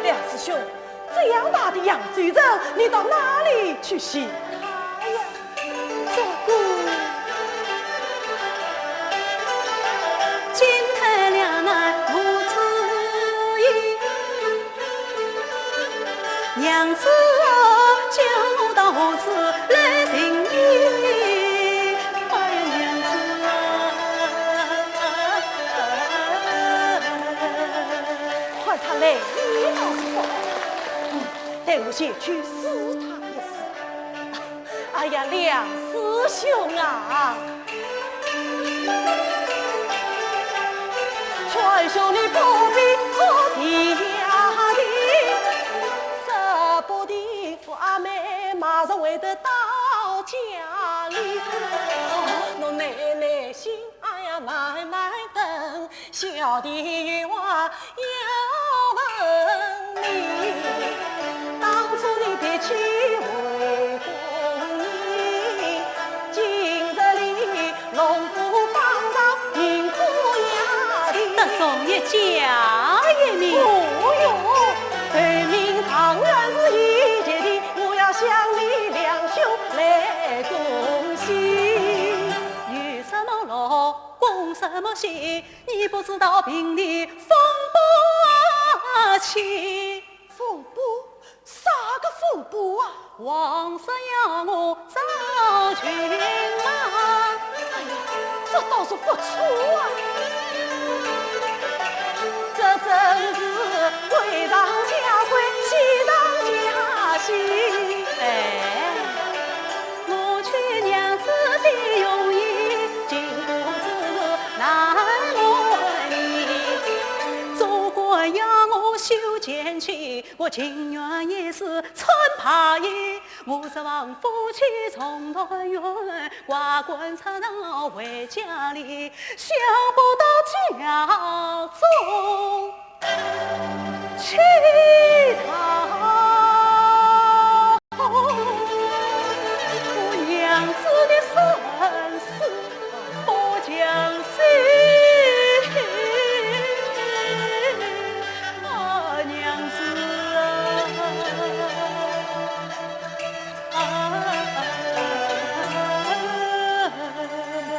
梁师兄， 这样大的扬州城，你到哪里去寻他呀？这个，金台两难无知音，娘子啊，叫我到何处来寻你？哎呀，娘子啊！ 看他来意倒是不错。嗯，待我前去试探一试。哎呀，梁师兄啊，劝兄你不必哭啼呀啼，说不定我阿妹马上会得到家里。哦，侬耐耐心，哎呀，慢慢等。 小弟有话要问你，当初你别去回宫，今日里龙虎榜上名不扬的。得罪一家人呢。哦。么些，你不知道平地风波起。风波？啥个风波啊？王师要我找寻嘛。哎呀，这倒是不错啊。这真是贵上加贵，喜上加喜。哎。 我取娘子的容颜，竟不知是男儿意。做官要我修剑气，我情愿也是穿白衣。我这王府去从团圆，寡官常常回家里，想不到家中 去逃。我娘子的身世不讲起，啊，娘子啊，啊。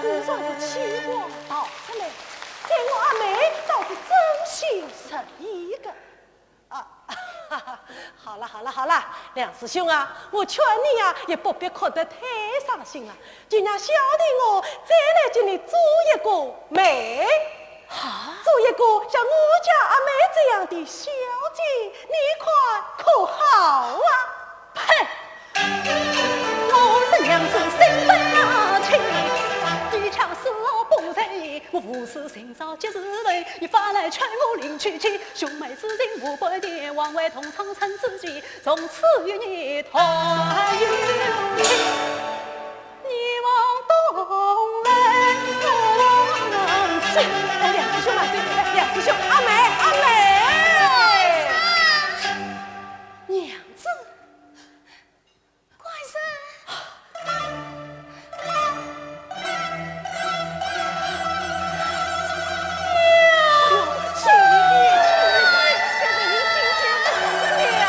果然是奇货逃出来，对我阿妹倒是真心实意的。 啊，好了好了好了，梁师兄啊，我劝你呀，也不必哭得太伤心了。今夜小弟我再来给你做一个媒，啊？做一个像我家阿妹这样的小姐，你看可好啊？呸！ 我是娘子心不清，你强使我不在意，我无事寻找及时人，你反来劝我另娶妻，兄妹之情无半点，枉为同窗生知己，从此与你团圆，你望东来望西。哎，梁师兄啊，对，哎，梁师兄，阿妹，阿妹。娘子。 官人。哎呦，请你，请你，小姐，您今天怎么了？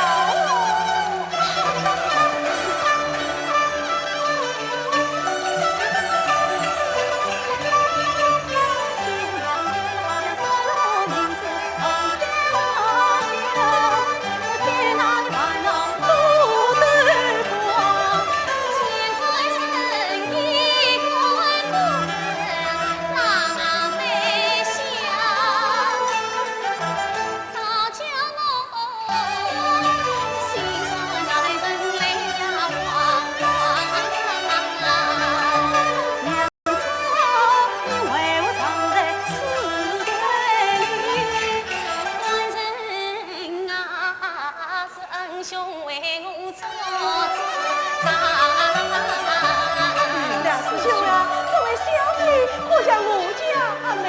梁师兄啊，这位小姐可像我家阿妹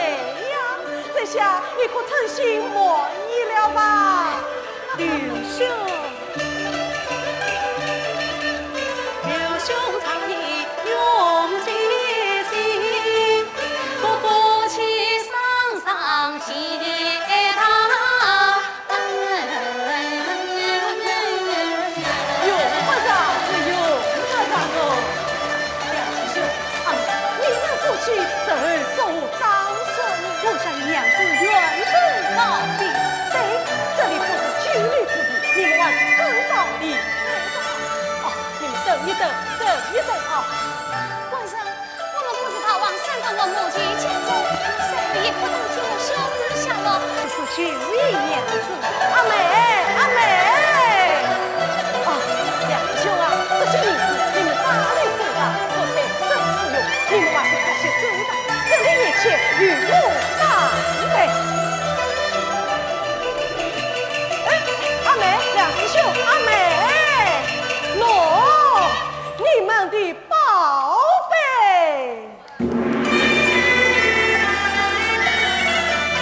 呀？这下你可称心满意了吧？ 刘兄，刘兄常言用计心，不过欺上上欺大。用不着，是用不着哦。 梁师兄，啊，你们夫妻日后作何打算？我想与娘子远走高飞。对，这里不是拘留之地，你们还是趁早离开吧。哦，你们等一等，等一等啊。官人，我们不知道王三和我母亲家中，所以不敢进入小姐下落。这是久违娘子。 阿妹，阿妹。啊，梁师兄啊，这些银子你们拿来收吧，不费一分使用，你们还是快些走吧，这里一切由我担待。哎，阿妹，梁师兄，阿妹，喏，你们的宝贝。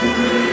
哎